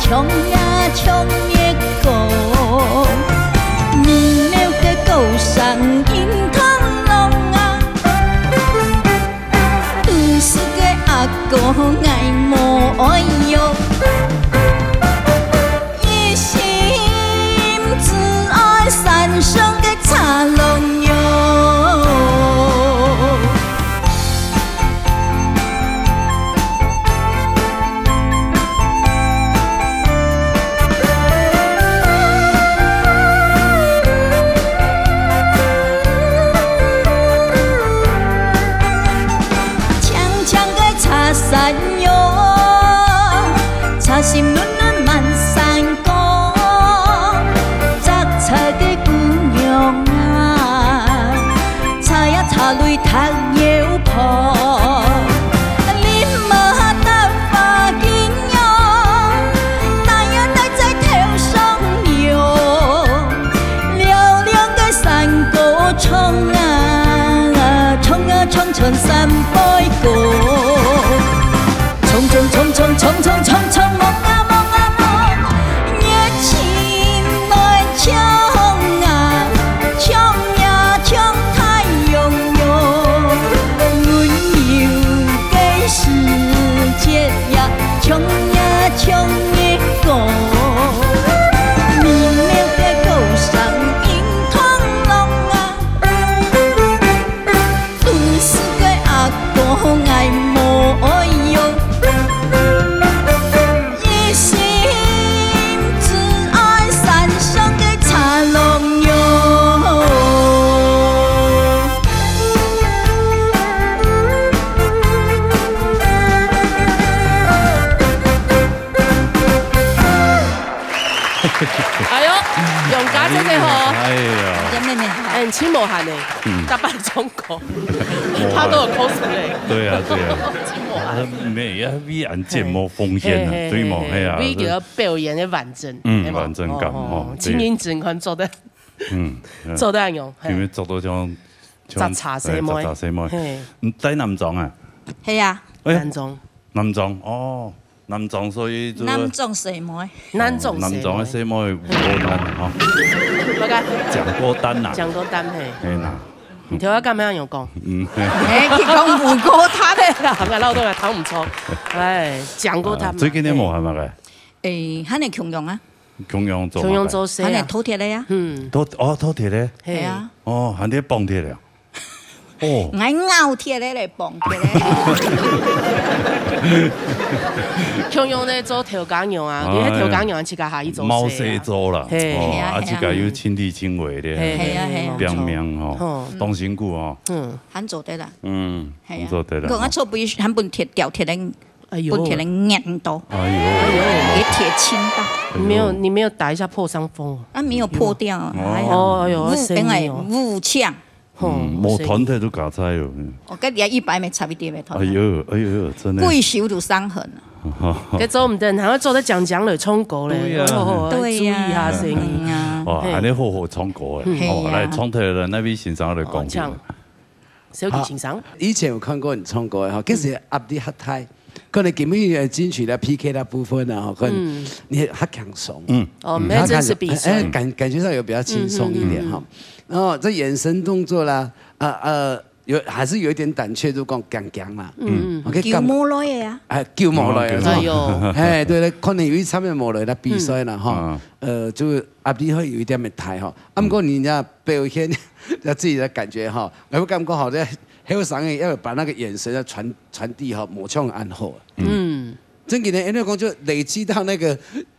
唱呀唱月光，美妙个歌聲映堂朗啊。都市个阿哥𠊎無愛喲，一心只愛山上个茶樓喲。 青青个茶山喲，茶心嫩嫩滿山崗，摘茶个姑娘啊，茶呀茶淚讀又破，林麼搭花景喲，帶呀帶在頭上喲。 嘹亮个山歌唱啊，唱啊，唱，唱山背歌。唱，唱，唱，唱，唱，唱，唱，唱，望啊，望啊，望，熱情來唱啊，唱呀，唱太陽喲，溫柔个時節呀，唱呀，唱月光。 明亮个歌聲映堂朗啊，都市个阿哥𠊎無愛喲，一心只愛山上个茶樓喲。 哎喲，永嘉姐姐好。哎呀，你的妹妹好。哎，你真無閒呢，嗯。大半唱歌，無閒。她都有cos嘞。對啊，對啊。真無閒。啊，妹啊，為俺節目奉獻啊，嘿，嘿，對無？嘿，嘿，哎呀，為這个表演的完整，嗯，對無？完整感，哦，哦，哦，對。真認真，看做得，嗯，嗯。做得恁樣，嘿。因為做到像，像，雜雜細妹。哎，雜雜細妹。嘿。你戴男裝啊？係啊。哎，男裝。男裝，哦。 男裝，所以就男裝細妹。男裝細妹。男裝个細妹有孤單吼。大家講孤單啦。講孤單，嘿。嘿啦。你頭下幹嘛要講？嗯，嘿。哎，佢講有孤單个啦。頭下老多人聽毋著。哎，講孤單嘛。啊，最近你無閒麼个？哎，還係共樣啊。共樣做麼个？共樣做事啊。還係拖鐵个啊。嗯。拖，哦，拖鐵个。嘿。係啊。哦，還係綁鐵个啊。 哦。𠊎咬鐵个咧，綁鐵个。共樣咧做頭家娘啊，哎呀。你係頭家娘，自家下去做事啊。貓細做啦，嘿。哦，係啊，啊，係啊。自家又親力親為咧，嘿，嘿，係啊，係啊。拚命吼，吼。當辛苦吼。嗯。還做得啦。嗯，係啊。還做得啦。我，𠊎做不，還分鐵，吊鐵个，哎喲。分鐵个捏到，哎喲。給鐵親到。哎喲。你沒有，你沒有打一下破傷風哦？啊，沒有破掉啊，哦。還好。哦，哎喲，生意哦。烏，哎，烏青。 吼，嗯，無團體都加菜哦，嗯。哦，該你一擺愛插一點个團體。哎喲，哎喲，真的。貴手都傷痕啊。該做毋得，還愛做得講講來唱歌咧。對呀。哦，對呀，注意下聲音。嗯啊。哦，嘿。還得好好唱歌誒。嗯。哦，嘿呀。來，唱頭來，哪位先生來講。哦，請。小弟先生。好，以前有看過你唱歌誒，哈，其實壓力較大。 可能今日呃金曲的P K的部分呢，哈，可能嗯。你較輕鬆。嗯。哦，嗯。沒有正式比賽。哎，哎，感，感覺上有比較輕鬆一點哈。嗯，嗯，嗯。然後這眼神動作啦，啊，呃，有，還是有一點膽怯，就講講講啦。嗯，嗯。OK，救無來的啊。哎，救無來的，嗯，是吧？哎喲。哎，對，對，可能有一場面無來的比賽啦，嗯。哈。嗯。呃，就壓力會有一點點大哈。啊，毋過你人家表現，要自己的感覺哈，我感覺好像後生人要把那個眼神要傳 傳遞吼，無像恁好。嗯。正經个，因為講就累積到那個，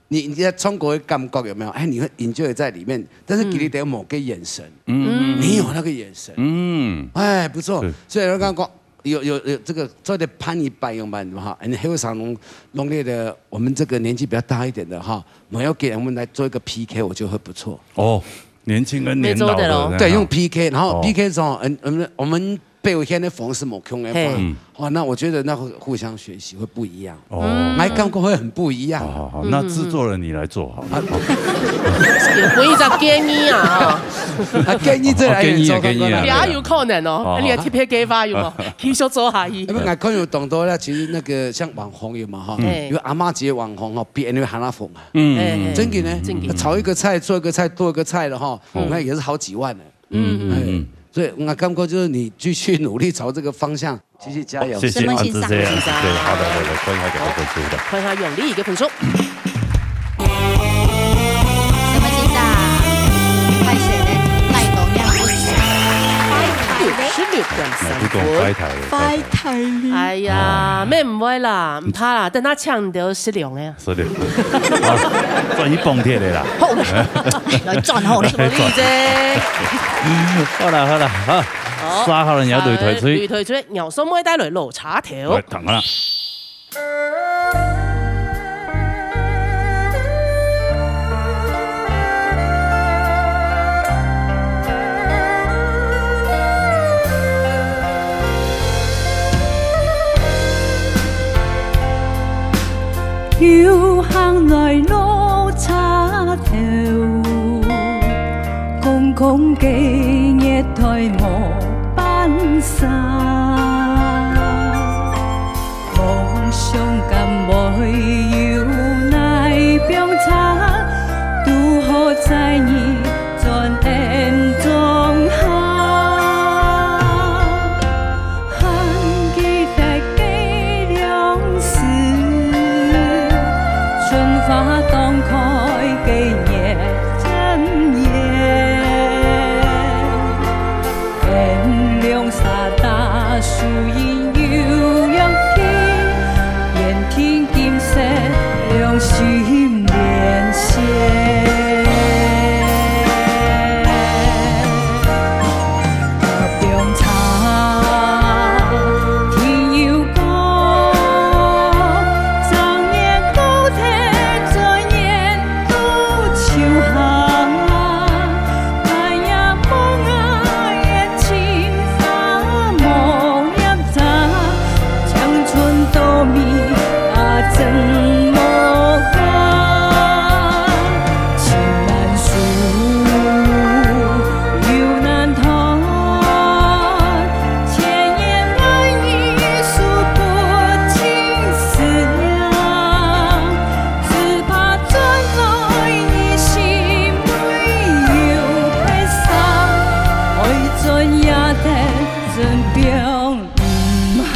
你，你在唱歌的感覺有沒有？哎，你會enjoy在裡面，但是佢一定有某個眼神，嗯。你有那個眼神。嗯。哎，不錯。是。所以我剛剛講，有，有，有這個做得攀一百樣吧，哈，你後生攏，攏那個，我們這個年紀比較大一點的哈，我們要給我們來做一個P K，我覺得會不錯。哦，年輕跟年老的，沒做的咯。對，用P K，然後哦。P K的時候，嗯，嗯，我們表現个方式無共个話，嘿。嗯。哇，那我覺得那會互相學習，會不一樣。哦。嗯。來感覺會很不一樣。好，好，好，那製作人你來做好了。啊。有，有一隻建議啊，啊，建議這來源做看看啊。哦，建議啊，建議啊。也有可能哦，哦。你个特別計劃有無？繼續做下去。因為𠊎看有當多啦，其實那個像網紅有嘛哈，嗯。有阿嬤級的網紅哈，比人還要紅啊。嗯，嗯，嗯。真的呢，真的。炒一個菜，做一個菜，做一個菜的哈，嗯。那也是好幾萬呢。 嗯，嗯，哎，嗯。所以𠊎感覺就是你繼續努力朝這個方向，繼續加油。謝謝，沈文先生。啊，謝謝，謝謝。對，好的，好的，看一下給他分數的。看一下永利个分數。沈文先生，歹勢咧，態度恁不好。六十六點三分。哎，你講壞態咧，壞態咧。哎呀，哦。免毋會啦，毋怕啦，等下請你就失禮个。 是的。啊，轉去補貼个啦。好啦，來轉好咧。無理啫。好啦，好啦，好。好，煞好了，你要對退出。對退出，鳥叔妹帶來老茶頭。來，躺下啦。 又行來老茶頭，空空个月台無半儕。 夢想敢會有哪一杯茶，拄好在你轉眼中下。還記得該往事，春花當開个月正圓。 天涼沙打樹蔭又揚起，煙天金色兩心連線。冰茶，天又高，昨日高鐵轉眼 都秋寒，寒夜風啊，也盡化無葉茶，青春多美啊，真無價。情難捨，又難斷，千言萬語訴不盡思量。 只怕轉來你心內有別儕，愛轉也得，真放毋下。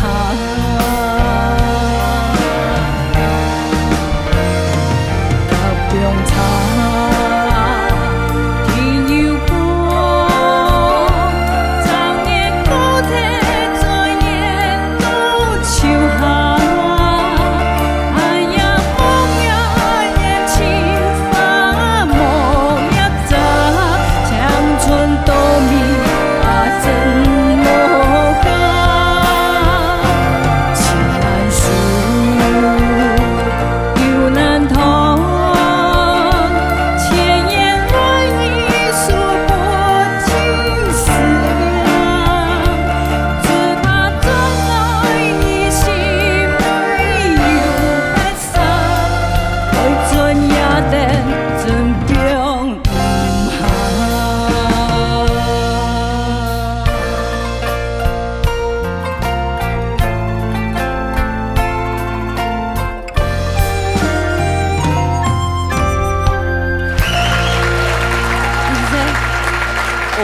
哦，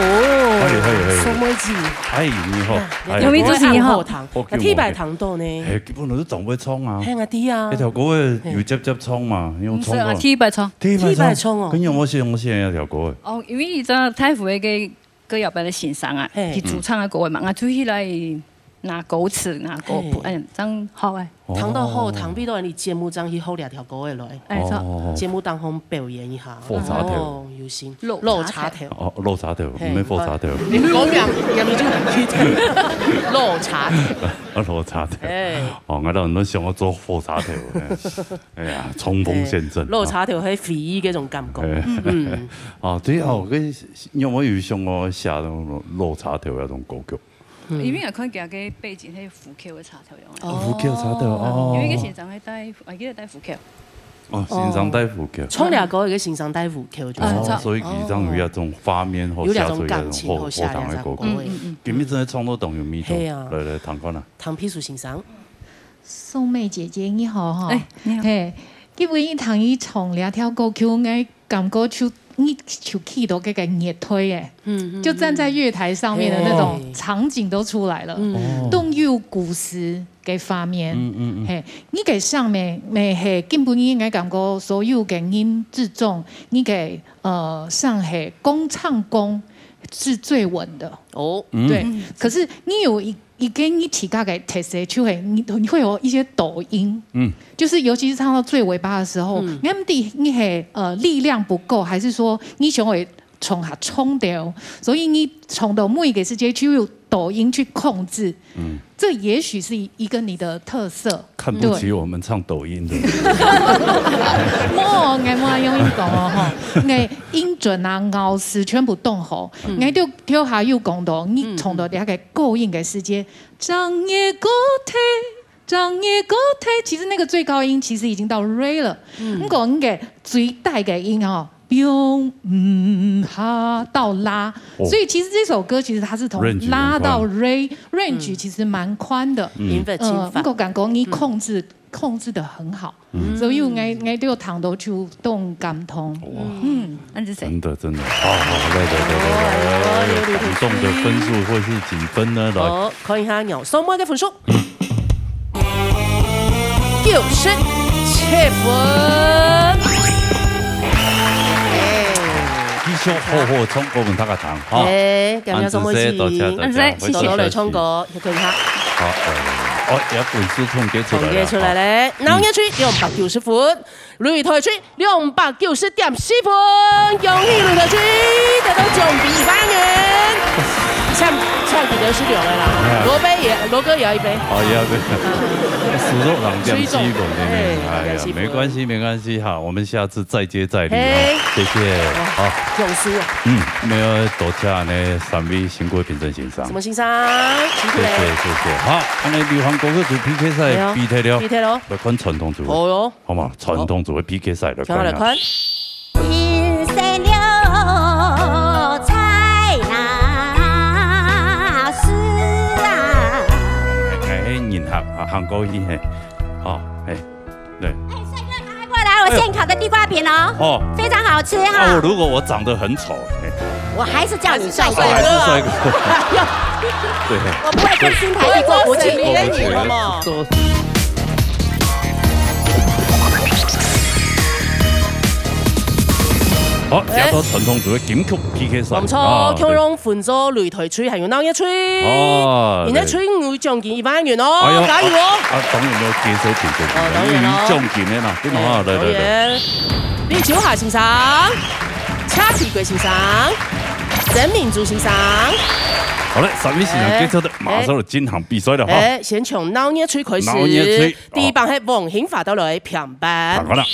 嘿，嘿，嘿。宋慧喬。哎，你好。哎。兩位主持人好。好久無見。第一擺聽到呢。嘿，基本都係長輩唱啊。嘿，𠊎知啊。該條歌仔有接接唱嘛，有唱過。毋係啊，第一擺唱。第一擺唱。第一擺唱哦。跟你有無相識啊，該條歌仔？哦，因為以前大湖个歌謠班个先生啊，嘿。佢主唱个歌仔嘛，𠊎就起來 拿歌詞，拿歌譜，嘿。嗯，恁樣好欸。哦。聽到好聽，比到你節目正去學這條歌仔來。哎，著。哦。節目當中表演一下。火車頭。哦，有心。老茶頭。老茶頭。哦，老茶頭，嘿，毋係火車頭。你講兩，兩字就很記得。老茶頭。啊，老茶頭。哎。哦，𠊎當時想要做火車頭。哎呀，衝鋒陷陣。哎，老茶頭還回憶該種感覺。哎。嗯。哦，對哦，嗯。該，你有無有想過寫那種老茶頭那種歌曲？嗯。因為𠊎看佢个背景，係虎口个插頭樣个。哦。虎口插頭，哦。因為个先生係戴，𠊎記得戴虎口。哦，先生戴虎口。唱這歌个先生戴虎口就。哦，哦。所以佢正有一種畫面，哦。有這種感情，好，好，好聽个歌曲。好寫這隻歌。嗯，嗯，嗯。今日真个唱到當有味道。係啊。來，來，聽看啊。唐碧如先生。宋妹姐姐，你好哈。哎，你好。嘿，今晡日聽你唱這條歌曲，𠊎 感覺就，你就去到該个月台欸，嗯，嗯，就站在月台上面的那種場景都出來了，嗯。當有故事个畫面。嗯，嗯，嗯。嘿，你个聲音，乜係今晡日𠊎感覺所有个人之中，你个，呃，聲係講唱功是最穩的。哦。嗯。對，嗯。可是你有一 一個你自家个特色，就係你，你會有一些抖音，嗯。就是尤其是唱到最尾巴的時候，嗯。你毋知你係，呃，力量不夠，還是說你想會唱較長兜，所以你唱到尾个時節就有抖音去控制。嗯。這也許是一個你的特色。看不起我們唱抖音的。對。無，𠊎無恁樣講哦，吼。𠊎音準啊、咬字全部當好，嗯。𠊎就頭下有講到，你唱到這個高音个時節， 正月高鐵，正月高鐵，其實那個最高音其實已經到re了。嗯。毋過你个最低个音哦，放毋下到啦。哦。所以其實這首歌其實它是從啦到re，range其實蠻寬的。嗯。音域深闊。呃，毋過感覺你控制，控制得很好。 嗯。所以𠊎，𠊎都有聽到就當感動。哇。嗯。恁仔細。真的，真的。好，好，來，來，來，來，來，哎呦，哎呦，感動的分數會是幾分呢？來。好，看一下鳥山妹个分數。九十七分。哎。繼續好好唱歌分大家聽，哈。哎，感謝三位。恁仔細，多謝，多謝，恁仔細，謝謝。多多來唱歌。 去看一下。好，呃，哦，也分數統計出來了。統計出來了，哈。鬧熱區兩百九十分，擂台區兩百九十點四分，恭喜擂台區得到獎品一萬元。請，請記得係兩個啦，哎。羅杯也，羅哥也要一杯。好，也要一杯。嗯。輸了兩點四分，對不對？哎，哎呀，兩點四分。沒關係，沒關係哈，我們下次再接再厲哈。嘿。謝謝。哇，好。獎書啊。嗯，沒有，多謝呢，三位辛苦評審先生。什麼先生？辛苦了。謝謝，謝謝。好，恁仔流行歌曲組P K賽，哎喲，比賽了。比賽了。來看傳統組。好喲。好嘛，傳統組个P K賽，來看一下。來看。人生了在哪時啊？哎，哎，人客啊，行過去，嘿。好，嘿，對。哎，帥哥，趕快過來，我現烤的地瓜餅哦。哎喲。哦。非常好吃哈。啊，我如果我長得很醜，嘿。我還是叫你帥哥。哦，還是帥哥。哎喲。對。我不會跟新台地過不去。我不會做生理人了嘛。做 好，哎。接到傳統組个金曲P K賽。無錯，啊，對。共樣分做擂台區還有鬧熱區。哦，人家區有獎金一萬元哦，哎喲，加油哦！啊，啊，當然要接受評審。哦，當然哦。因為有獎金个嘛，對嘛，哎，來，來，來。當然。李秋霞先生、蔡啟國先生、曾明珠先生。好嘞，三位先生，哎。接受的，馬上就進行比賽了哈。哎，先從鬧熱區開始。鬧熱區，第一棒係黃興發到來，評判。評判了。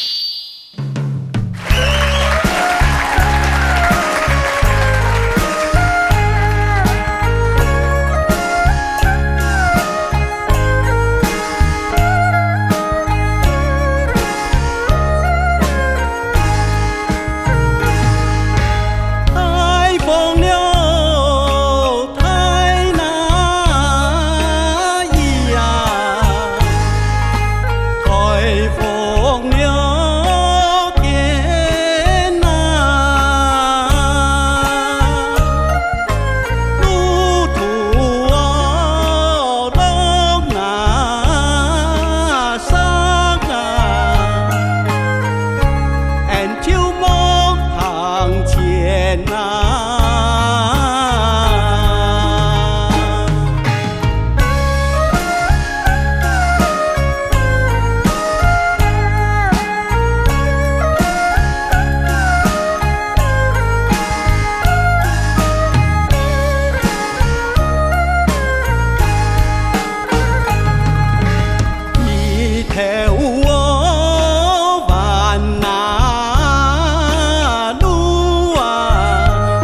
开放了，在哪里呀？开放了，在哪？路途哦，路那山啊。 俺就莫行前呐。一头哦弯那路啊，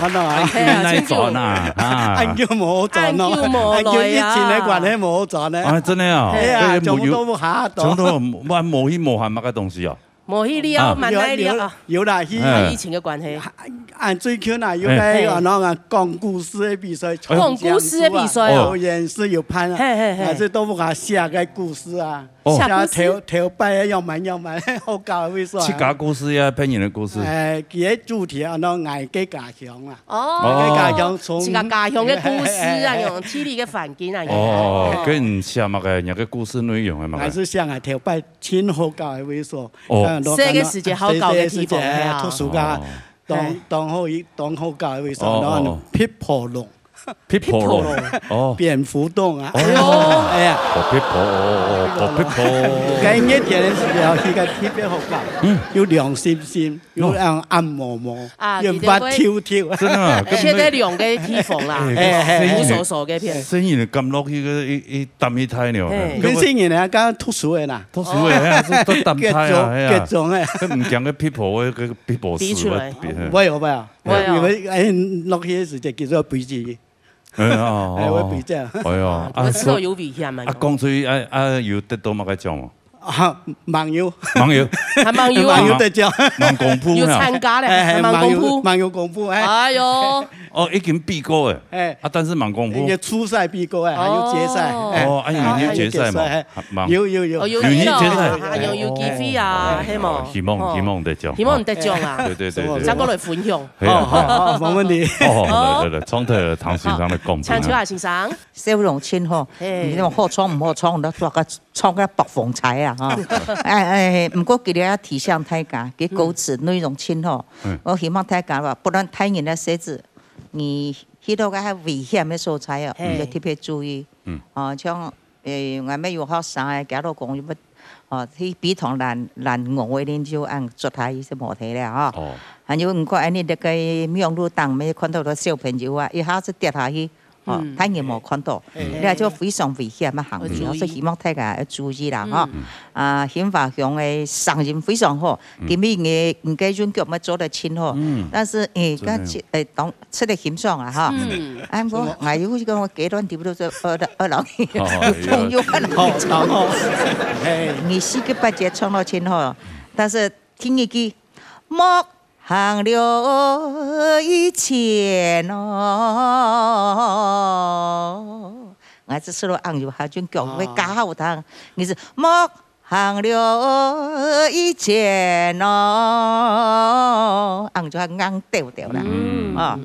恁久哪轉啊？啊，恁久無好轉哦，恁久無來啊。恁久疫情个關係無好轉呢。啊，真个哦。係啊，哎，全部都無下到。全部都無，無，無去無閒麼个東西哦。無去了，啊。蠻愛了啊。有，有，有啦，去。哎。疫情个關係。啊，最近啊，有个，哎。啊，那个講故事个比賽，講故事个比賽哦。有演示有辦啊，嘿，嘿，嘿。啊，這都無下寫个故事啊。 哦。寫故事。頭，頭擺个樣般樣般，好搞个意思啊。自家故事呀，別人个故事。哎，佢个主題啊，那𠊎个家鄉啊。哦。𠊎个家鄉從自家家鄉个故事啊，樣，地理个環境啊，樣。哦，哦。跟你寫麼个，你个故事內容係麼个？還係寫𠊎頭擺真好搞个意思。哦。嗯，細个時節好搞个地方，細，細个時節，係啊。讀書啊，哦。當，嘿。當好一，當好搞个意思，哦，然後呢，哦，哦。摎婆弄。 摎婆弄，哦。蝙蝠洞啊。哦。哎呀。哦，摎婆，哦，哦，哦，摎婆。該熱天个時節，去該特別好搞，嗯。又涼心心，又，哦。恁，恁摸摸，啊，又滑溜溜。真个啊，現在涼个地方啦，哎，哎，哎，哎。無所所个片。細人仔敢落去个，一，一擔一袋了，嘿。哎。跟細人仔啊，剛剛讀書个啦。讀書个，哎呀，是，都擔袋啊，各種，哎呀。各種个。該毋驚个摎婆，个摎婆屎，飛出來。我，我有，我有。會哦。因為，哎，落去个時節，其實要飛起。 哎呀，哎，我比較。哦。哎呀，啊，啊，這个有危險啊。所以，啊，講出去，啊，啊，有得到麼个獎無？啊，網友。網友。還網友啊？網友得獎。網公布啊。有參加咧，哎，哎，還網公布。網友，網友公布，哎。哎喲。哦，已經比過了。哎。啊，但是網公布。有初賽比過，哎，還有決賽，哦。哎。哦，啊，你們有決賽嗎？還有決賽，哎。 網，有，有，有。哦，有，有，有，有，有，有，有，還有，有機會啊，哦，係無？希望，哦。希望得獎。希望得獎啊。對，對，對，對。再過來分享。係啊。好，好，好，無問題。哦，來，來，來，從頭唐先生來講。請秋霞先生。笑容真好，嘿。你講好唱毋好唱，你做个唱个暴風車啊，哈。哎，哎，毋過今日要提醒大家，佢歌詞內容真好。嗯。我希望大家吧，不論大人个細子，你去到該危險个所在哦，嘿。你就特別注意。嗯。哦，像 誒，𠊎乜有學生誒，佢老公又乜，哦，去陂塘攔，攔我，𠊎等就恁捉下去就無忒了吼。哦。還有毋過恁呢，這个網路頂面看到个小朋友啊，一下子跌下去，哦，嗯。大人無看到，嗯。這就非常危險啊，行為，要注意。所以希望大家要注意啦，吼。嗯。啊，興華鄉个聲音非常好，嗯。今日你，你个韻腳乜做得真好，嗯。但是，誒，真的。該，誒，當 出來欣賞啊，哈。嗯。啊，𠊎，𠊎有一个我雞卵丟到這二樓，二樓去，哦，有朋友啊，好，好，好。嘿。你四个八个唱到真好，但是第二句，莫行了以前哦，𠊎這時候硬有下種腳會較好聽，哦。你是莫 行了以前哦，恁樣就較硬調調啦。嗯。哦，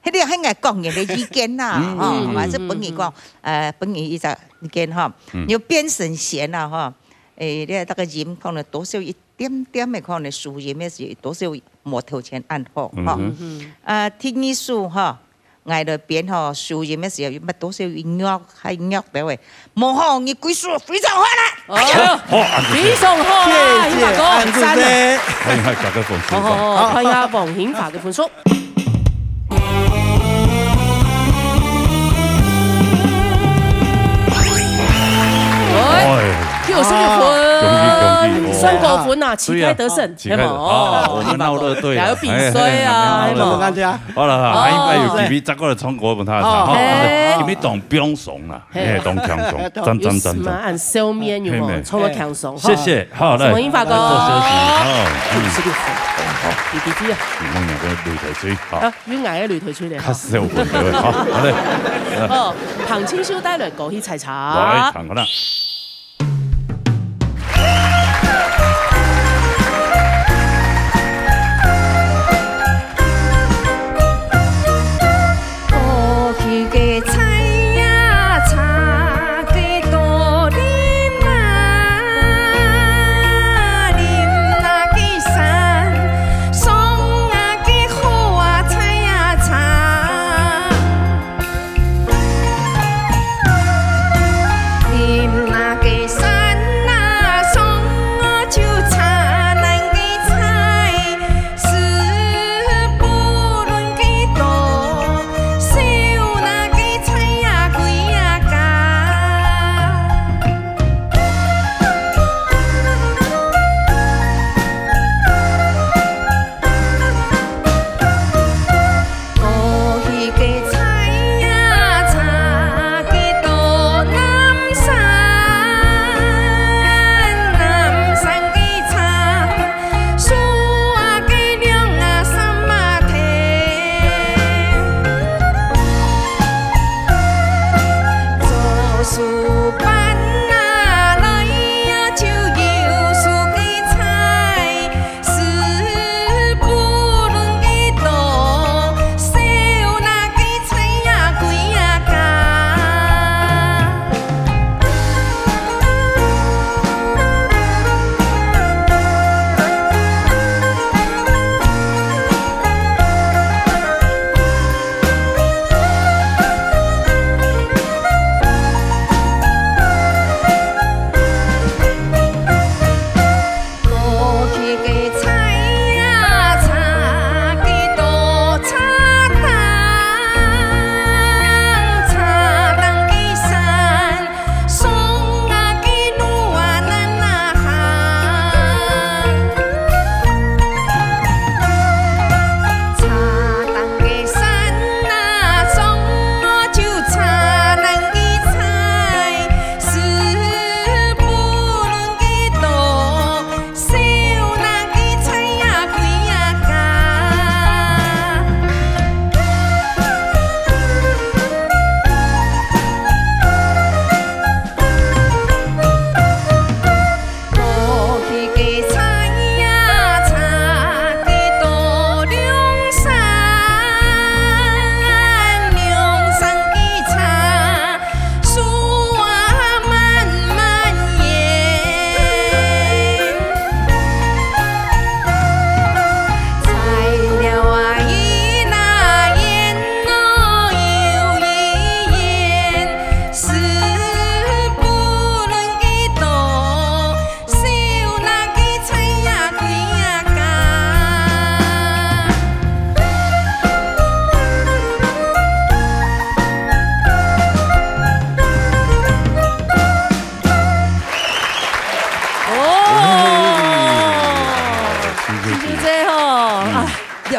該个係𠊎個人个意見啦，嗯，哦，嗯，還係分你講，嗯，嗯。呃，分你一隻意見哈。嗯。你就變成弦啦哈，誒，你那個音可能多少一點點的，可能輸音的時候多少無頭前恁好哈。嗯哼。呃，第二首哈， 𠊎來編吼，輸音个時候，有乜多少音樂，還音樂表演。無吼，你歸首非常好啦。哦，好，恁仔細。非常好啦，謝謝，興華哥，恁仔細。讚啊。歡迎大家分數。好，好，好，好。歡迎黃興華个分數。哎，哎。九十六分，恭喜，恭喜，哦。算高分啊，旗開得勝，對啊，旗開，係無？哦，我們鬧熱隊了。還有比賽啊，哎，哎，哎，係無？鬧熱隊。 好了，好了，哦。還應該有機會再過來唱歌分大家聽，哦。吼。嘿。今日當放鬆啦，嘿。嘿，當輕鬆，讚，讚，讚，讚。有什麼很笑面，有無？嘿，嘿。唱到輕鬆，謝謝，吼。好，來，黃興華哥。來做休息，好，嗯。十六分，好。弟弟啊。你問兩个擂台吹，好。啊，有𠊎个擂台吹咧，較少分，對，好，好嘞。哦，彭清秀帶來歌曲採茶。來，唱好了。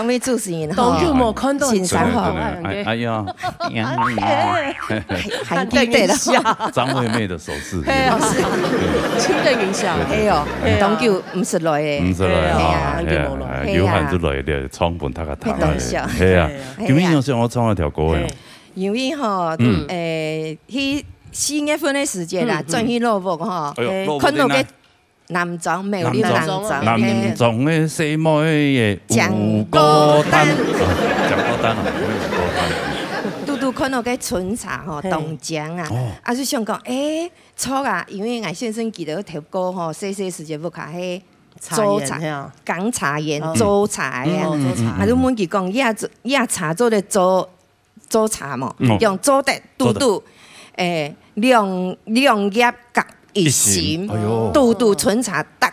位主持人吼，當久無看到你，先生吼，真的，真的，哎，哎呀，還記得了。張惠妹的手勢。嘿啊，是，真的有影。嘿哦，嘿啊。當久毋識來誒。毋識來啊，嘿啊，嘿啊，當久無來。哎，有閒就來咧，唱分大家聽啊。當笑。嘿啊，嘿啊。今日有想要唱一條歌誒。嘿。因為吼，嗯。誒，去四月份的時節啦，嗯，嗯。轉去老屋吼，哎喲，老屋在哪？看到个 南庄，苗栗南庄，南庄，南庄个細妹仔，有歌單。啊，講歌單啊，有歌單。拄拄看到个春茶吼，嘿。當靚啊，哦。啊，就想講，誒，著啊，因為𠊎先生佢兜頭過吼，細細時節屋下係茶園，做茶，嘿啊。扛茶園，哦。做茶个啊。嗯，做茶。啊，就問佢講，這，這茶做得做 做茶無？嗯。用做得，做得。拄拄，誒，兩，兩葉合一心，一心，哎喲。拄拄春茶，逐，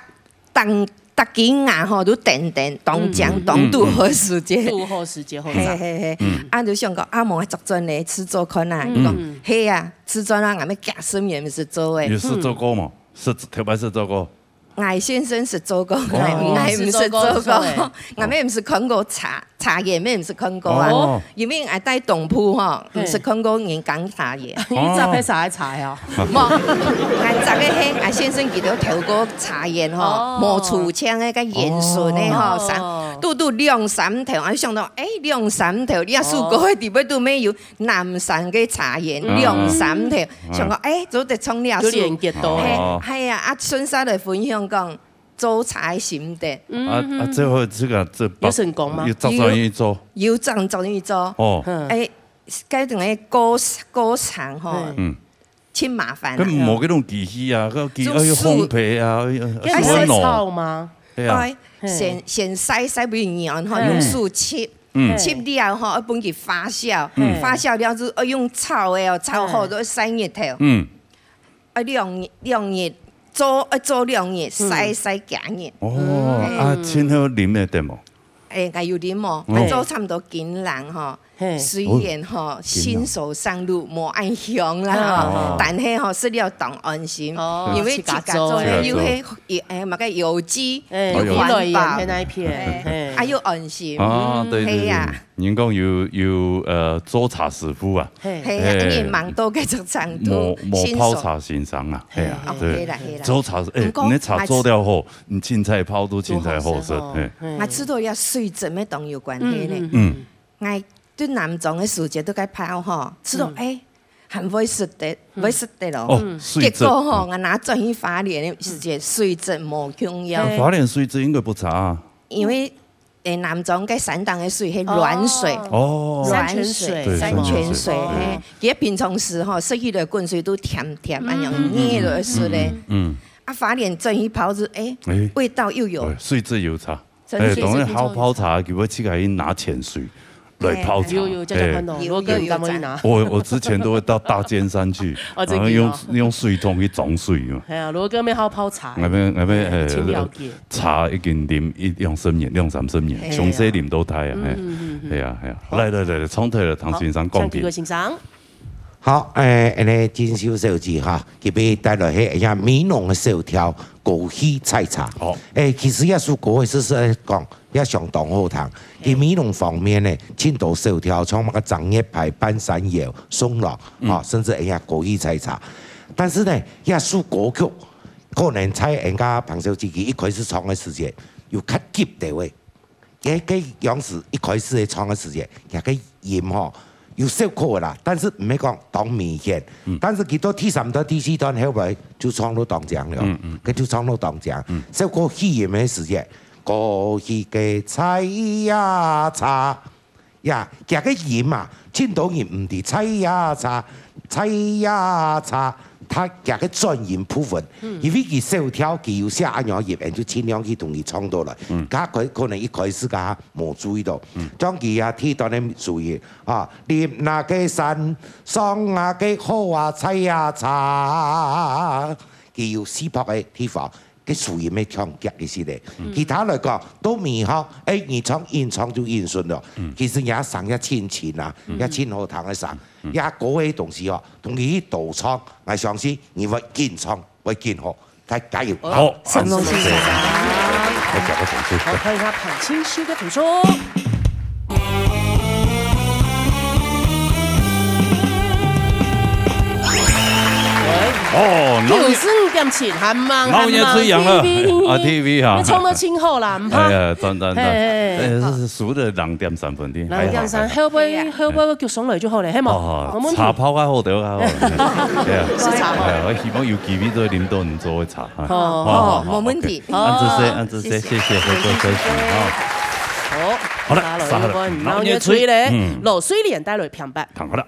逐，逐斤啊吼，都等等，當靚，嗯。當拄好時節。拄好時節好茶。嘿，嘿，嘿。嗯。啊，就想講，啊，無啊，作轉來試做看啊。嗯。佢講，嘿啊，試做啊，𠊎兜幾十年毋識做誒。有試做過無？試，頭擺試做過。 𠊎先生識做過，哦。𠊎毋識做過，哦，識做過，毋錯誒。𠊎乜毋識看過茶，茶園乜毋識看過啊。哦。因為𠊎戴當鋪吼，嘿。毋識看過人扛茶園。你知係啥个茶哦？無，𠊎知个係，𠊎先生佢兜頭過茶園吼，哦。無出錢个，該園筍个吼，哦。三，拄拄兩三頭，啊，想到，誒，兩三頭，你啊，樹哥个底背都沒有， 南山个茶園，嗯。兩三條，嗯。想講，誒，做得唱這首。就連結到。嘿，哦。係啊，啊，順續來分享講，做茶个心得。嗯。啊，啊，最後這個，這把，有成功嗎？有照，照樣做。有，有照，照樣做。哦。嗯。誒，該陣个歌，歌場吼，嗯。嗯。真麻煩啊。該無該種機器啊，該機，就愛烘焙啊，愛，愛，愛，愛手弄。燒草嗎？對啊。愛，嘿。先，先曬，曬分佢軟吼，嘿。用手揤。 嗯。揤了後，愛分佢發酵，嗯。發酵了就愛用炒个哦，炒好就愛曬日頭。嗯。愛兩日，兩日，做，愛做兩日，嗯。曬，曬幾日。哦，嗯。啊，盡好啉个對無？誒，𠊎有啉哦，哦。𠊎做差毋多斤零吼，嘿。雖然吼，哦，斤零。新手上路無恁香啦吼，哦。但係吼，食了當安心，哦，因為自家做个。自家做个又係，誒，麼个有機，誒，又環保。有機來源在那一片，誒，嘿。啊，又安心。啊，對，對，對。係啊。 人講有，有，呃，做茶師傅啊。嘿。係啊，嘿。因為蠻多个做長途，無，無泡茶先生啊，新手。係啊，哦，對。係啦，係啦。做茶，誒，毋過，你茶做了好，你凊彩泡都凊彩好食，做好食吼，嘿。嘿。𠊎知道這水質乜當有關係呢。嗯，嗯，嗯。𠊎對南庄个時節都該泡吼，知道，嗯。誒，還會食得，嗯。會食得咯。哦，嗯。水質。結果吼，嗯。𠊎拿轉去花蓮个時節，水質無共樣。啊，花蓮水質應該不差啊。因為 誒，南庄个山頂个水係軟水。哦。哦。軟水，山泉水。對，山泉水，山泉水。嘿，哦。佢平常時吼，食起來滾水都甜甜，嗯，恁樣，嗯，嗯，熱熱个水咧。嗯，嗯。啊，花蓮轉去泡是，誒，誒。味道又有。對，水質有差。真的。誒，當然好泡茶，佢會自家去拿泉水來泡茶。有，有，這樣看到，誒。有，羅哥，有，有，你敢會拿？我，我之前都會到大尖山去，哦，然後用，這個哦。用水桶去裝水嘛。哎呀，羅哥乜好泡茶。𠊎乜，𠊎乜，誒，真了解。 茶已經啉一兩十年，兩三十年，嘿啊。從細啉到大啊，嘿。嗯，嗯，嗯。係啊，係啊。好。來，來，來，來，唱題了，唐先生，好，講評。請這個先生。好，誒，恁呢，金秀小姐哈，佢欲帶來係，哎呀，美濃个小調，歌戲採茶。好。誒，其實這首歌个事實來講，也相當好聽。嘿。佢美濃方面呢，盡多小調，像麼个正月牌、半山腰、送郎，嗯。哈，甚至哎呀，歌戲採茶。但是呢，這首歌曲 可能在人家彭小姐佢一開始唱个時節，有較急調个。該，該樣式一開始个唱个時節，佢个音吼，有小可个啦，但是毋係講當明顯。嗯。但是佢到第三段、第四段後來就唱到當靚了，嗯，嗯。該就唱到當靚。嗯。小可起音个時節，過去个採呀茶， 呀，佢个音啊，盡多人毋知採呀茶，採呀茶，佢，佢个轉音部分，嗯。因為佢小調，佢有寫恁樣个音，就盡量去同佢唱到來。嗯。佢可，可能一開始佢無注意到，嗯。像佢啊，第一段个注意啊，你那个山上啊个好啊，採呀茶，佢有四拍个地方， 个輸音个強弱个事咧。嗯。其他來講，都毋好，哎，你唱硬唱就硬順了。嗯。其實人家聲也清清啊，嗯。也盡好聽个聲。嗯。也歌个東西哦，同你去多唱，𠊎相信你會緊唱，會緊好。大家加油！好，好，承蒙先生。好，加个掌聲。好，歡迎他彭清修个演出。哦，九十五點七，還猛，還猛，鬧熱水樣了。T V，啊，T V哈。你唱得真好啦，毋怕。哎呀，讚，讚，讚。嘿，嘿，嘿。哎，這是輸了兩點三分的，兩點三，還好，還好。後背，後背繼續上來就好了，係無？哦，無問題。茶泡較好，茶泡較好。對啊。係茶泡。哎，𠊎希望有機會再啉到你做个茶。好，好，好，好，好，無問題。OK。恁仔細，好。恁仔細，謝謝。謝謝，謝謝，謝謝，謝謝。好。好了，好了，鬧熱水咧，嗯。落水蓮帶來評判。聽好了。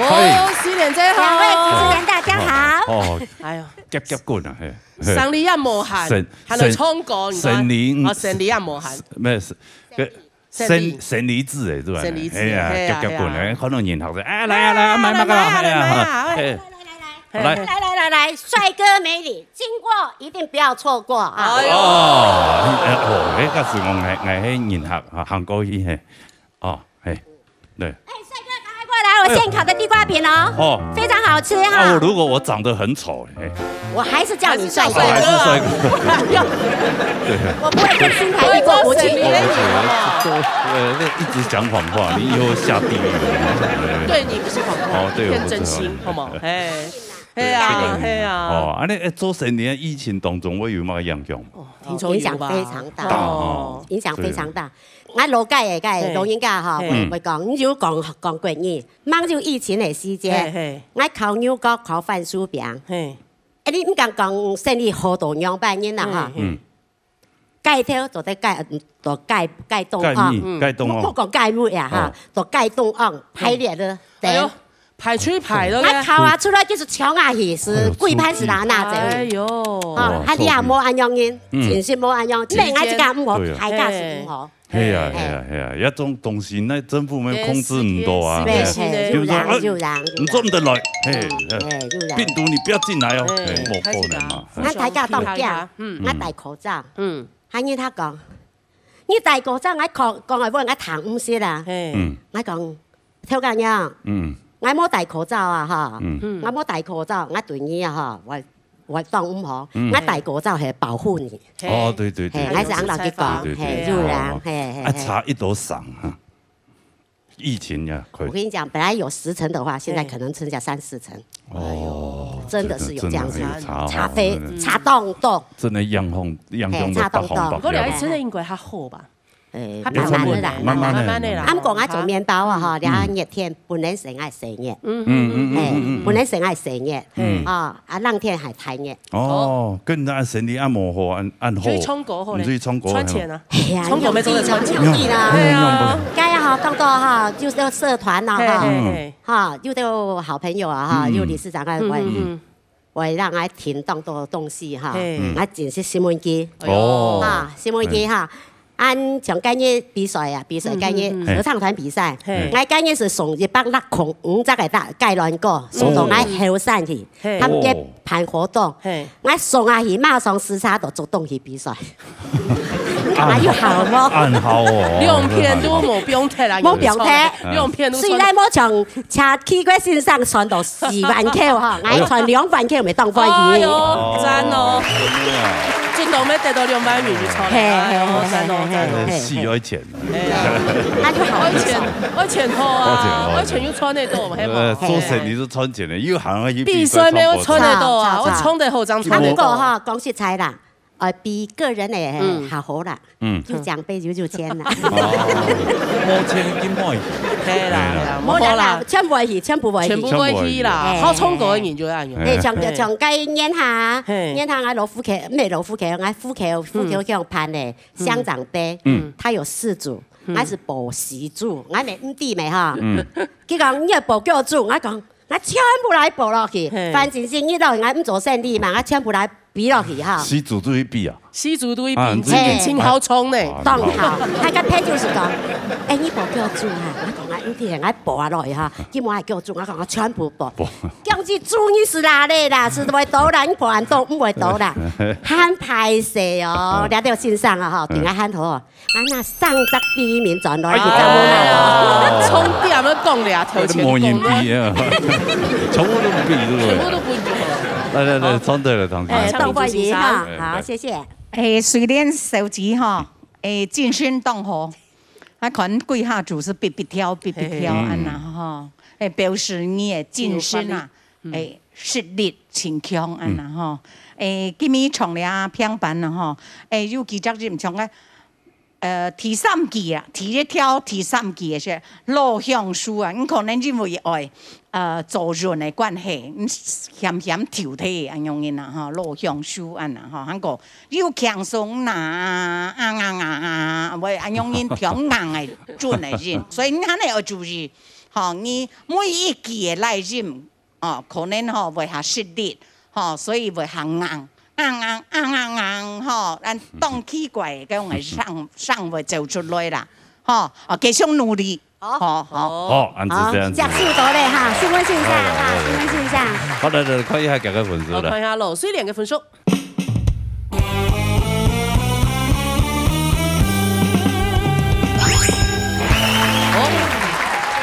哦，洗脸真好。兩位主持人，大家好。哦，哎呦，夾夾滾啊，嘿。生理也無閒，生，還來唱歌，你看。生理，嗯。哦，生理也無閒。毋係，个，生理。生，生理子誒，對吧？生理子，哎呀，嘿啊，夾夾滾，嘿啊。哎，看到人客說，哎，來啊，來啊，買那個，來啊，來啊，哎呀，買啊，哎。哎。 來，來，來，來，來，帥哥美女，經過一定不要錯過啊。哎呦。哦，哎，哦，哎，該時候𠊎，𠊎係人客，啊，行過去，嘿。哦，嘿，對。哎，帥哥，趕快過來，我現烤的地瓜餅哦。哎呦。哦。非常好吃哈。啊，我如果我長得很醜，嘿。我還是叫你帥哥。哦，還是帥哥。對。我不會跟新台一過無去。我不會說你，呃，那一直講謊話，你以後下地獄的。對，你不是謊話，哦，對，騙真心，我不是。好嗎？哎。係啊，係啊。哦，恁呢，欸，做生理啊，疫情當中會有麼个影響？哦，聽說有吧？影響非常大。大哦。影響非常大。𠊎老街个，个老人家哈，會，會講，你就講，講國語，吂有疫情个時節，係，係。𠊎烤牛角、烤番薯餅，係。欸，你毋敢講生理好到仰般人啦哈。嗯。街頭做得街，嗯，做街，街東啊。街尾，街東啊。莫，莫講街尾啊哈，哦。做街東啊，排列个。哎喲，排隊排到咧。𠊎烤啊出來就是搶啊去，是歸盤是拿拿走。哎喲。啊，哇，還你也無恁樣人，嗯。真是無恁樣，你愛自家毋好，對啊。大家是毋好。係啊，係啊，係啊，這種東西，那政府們控制毋到啊。對，係，比如說，哎，有人，有人。你做毋得來，嘿，嗯，哎，有人。病毒你不要進來哦，哎，哎，無可能嘛。開始打。那大家當驚，嗯。那戴口罩。嗯。 還人他講，你戴口罩，𠊎講，講个話，𠊎聽毋識啊。嘿。嗯。𠊎講，頭家娘，嗯。𠊎無戴口罩啊，哈。嗯。嗯。𠊎無戴口罩，𠊎對你啊，哈，𠊎，𠊎當毋好，嗯。𠊎戴口罩係保護你。嘿。哦，對，對，對，嘿，對。𠊎係恁樣去講，對，對，嘿，對。有人，哦。嘿，嘿，啊，嘿。差一多少哈？ 疫情呀，快。我跟你講，本來有十成的話，現在可能剩下三四成。哦，真的是有這樣子，真的，真的有差哦，差非，真的。差當多。真的影響，影響到嘿，差當多。北方北部。不過你還真的應該較好吧？呃，較慢慢的啦，慢慢的，慢慢的啦。啊，毋過𠊎做麵包啊，吼，嗯。這熱天本來係𠊎生日。嗯，嗯，嗯，嗯，嘿，嗯，嗯。本來係𠊎生日，嗯。啊，啊，冷天還太熱。 哦，哦。跟人家生理按摩好，按，按好。你去唱歌好咧，你去唱歌，唱錢啊。哎呀，唱歌沒做得唱錢。用力啦。對啊。該吼，講到哈，就是社團啦，嘿，哈。嘿，嘿。哈，有兜好朋友啊，哈，嗯。有理事長啊，嗯，我，嗯，嗯。我讓𠊎聽當多東西哈，嘿。嗯。𠊎真係新聞機。哎喲。哦。啊，新聞機哈。 恁像該日比賽啊，比賽該日嗯，嗯，嗯。合唱團比賽，嘿。𠊎該日係送一百六空五隻个大雞卵糕，送到𠊎後山去，嘿。佢等辦活動。嘿。𠊎送下去，馬上時差就做東去比賽。你看有效無？恁好哦。兩片都無放忒啦，無放忒。有錯，兩片都錯。雖然無像 請奇怪先生賺到四萬塊哈，𠊎賺兩萬塊，毋係當歡喜。哎喲，讚哦！真的啊。就當然得到兩萬元就賺了，嘿，哎喲，嘿，讚哦，嘿，讚哦。嘿，嘿，死要錢。哎呀，那就好。愛錢，愛錢好啊，愛錢好。愛錢又賺得到，係無？呃，做生理係賺錢个，又行去比賽，比賽沒有賺得到啊，賺錢。我賺得好，這樣賺得到。不過哈，講實在啦， 呃，比個人个，嗯。較好啦，嗯。有獎盃就有錢啦。哦，無錢根本會去。係啦，係啦，係啦，無啦，無啦。全部會去，全部會去。全部會去啦，全部會去。好唱歌个人就會恁樣。嘿，像，嘿。像該年下，嘿。年下𠊎老虎口，毋係老虎口，𠊎虎口，虎口鄉辦个鄉長盃，嗯。佢有四組，嗯。𠊎係報四組，𠊎乜毋知咩哈。嗯。佢講你愛報幾組，𠊎講 𠊎全部來報落去，嘿。反正係你老人家毋做生理嘛，𠊎全部來比落去哈。四組都去比啊？四組都去比，啊，你這个真好衝呢。啊，當好，佢个朋友就講，哎，你報幾組啊？𠊎講啊，毋知，𠊎報啊落去哈，佢問𠊎幾組，𠊎講𠊎全部報。報。講這組你係哪裡啦？係會到啦，你報恁多，毋會到啦，還歹勢哦，這兜先生啊，吼，對𠊎還好哦。 啊，那三隻第一名轉來，哎喲，你知道嗎？衝點都講了，頭前都講了。無人比啊，全部都毋比，對不對？全部都毋比。來來來，好。唱對了，唱對了。哎，好，當歡喜哈，好，謝謝。哎，雖然手機哈，哎，精神當好，啊，可能幾下組係嗶嗶跳，嗶嗶跳，嘿嘿。恁樣哈，哎，表示你个精神啊，有活力。嗯。哎，實力真強，恁樣哈。哎，今日唱了平板了哈，哎，有幾隻人唱个 呃，第三句啊，第一條、第三句个係老相書啊，你可能因為愛，呃，做運个關係，你險險丟忒恁樣个啦，吼，老相書恁樣，吼，還過又輕鬆啦，啊，啊，啊，啊，會恁樣个強硬个準个人，所以你還係愛注意，吼，你每一句个來音 哦，可能吼會較食力，吼，所以會較硬，硬硬硬硬硬，吼，咱當奇怪个，該種个聲，聲會走出來啦，吼，哦，繼續努力，好。好，好。好，恁仔細，恁仔細。好，接受到咧哈，新聞先生哈，哎呀，哎呀。新聞先生。好，來，來，來，看一下幾个分數啦。好，看一下老師兩个分數。哦，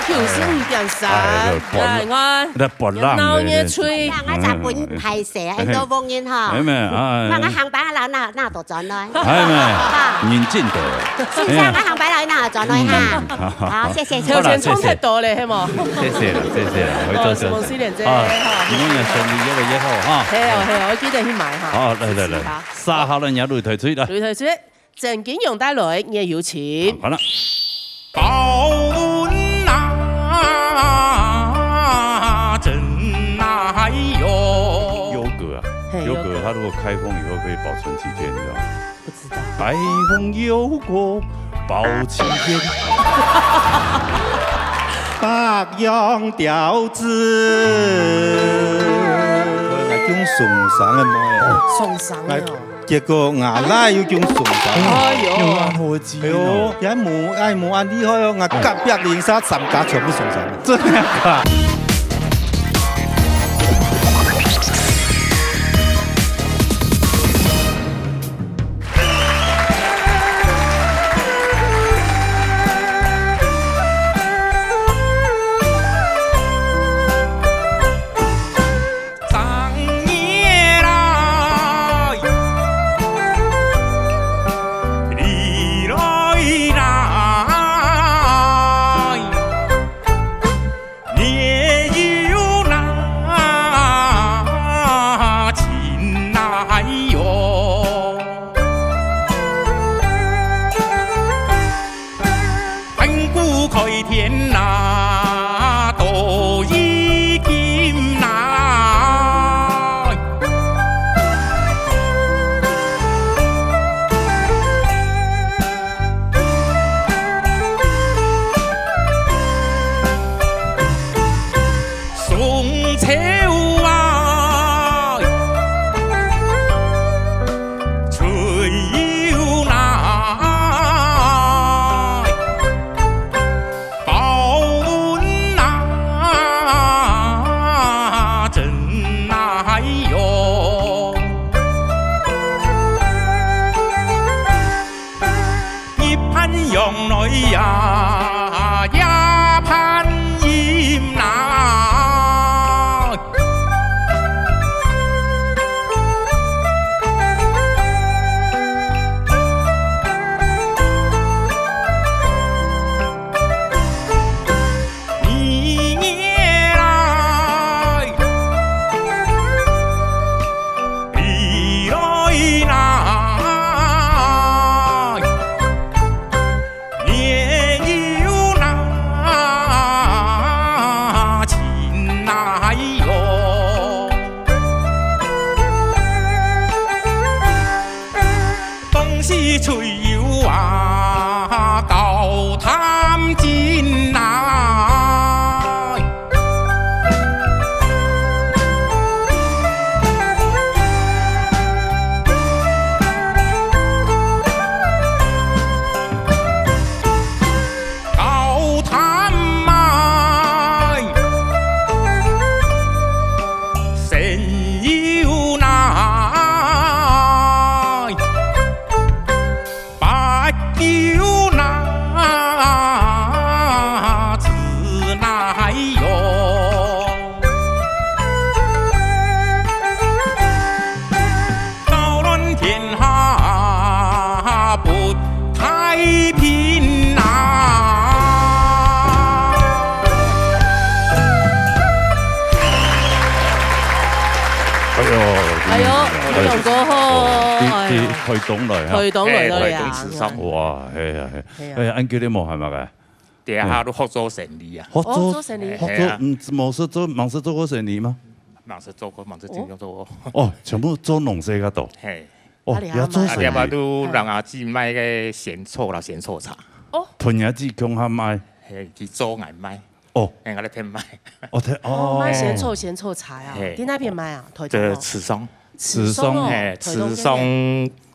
九十五點先生，哎，這个潑，哎，你看，這潑浪的，鬧熱吹。啊，𠊎就分歹勢啊，很多風音哈。哎，沒有，哎。那𠊎行擺啊，那，那都轉來。哎，沒有，人進的。先生，哎呀。𠊎行擺啊，那轉來哈。嗯，好。好，謝謝，謝謝。有錢充太多了，係無？謝謝了，謝謝了，我做小姐。哦，是無？是這樣子，啊，哈。今天的生意越來越好哈。係哦，係哦，我記得去買哈。好，來，來，來，謝謝哈。三號人家擂台吹來。擂台吹。 鄭金榮帶來，你有請。好了。包文啊，真耐用。優格啊，嘿，優格。優格它如果開封以後可以保存幾天，你知道嗎？不知道。開封優格保幾天。白羊吊子。哎，恁傷心个妹啊。傷心个哦。 結果𠊎倈又中送上。哎喲，哎喲，也無，哎，無恁厲害哦，𠊎隔壁鄰舍三家全部送上。真的假的？盤古開天啊，都已經來。宋朝啊， 春又來，包文啊，真耐用。 日盼陽來呀，夜盼陰來。年年來，地來來。 年又來，春來喲。東西吹又啊，高談進來。 高談嘛，生又難。 八九難，子難喲。搞亂天下不太平啊。哎喲，哎喲，哎喲，你兩个吼，哦，你，哎喲。你開動了哈。開動了，哎，對啊。開動時尚。哇，係啊，係。係啊。哎，恁久你無閒嘛个？對啊，嗯。都學做生理啊。學做，哦，做生理。學做，係啊。嗯，無識做，吂識做過生理嗎？吂識做過，吂識真正做過。哦，全部做農事个都。係。哦，啊，你也做生理。啊，這擺都讓阿姊賣个仙草啦，仙草茶。哦。同阿姊共下賣。係，佢做𠊎賣。 哦。哎，𠊎來添賣。哦，添，哦，哦。賣仙草，仙草茶啊，係。在哪片賣啊？台東哦。在池上。池上哦，係，台東這片。池上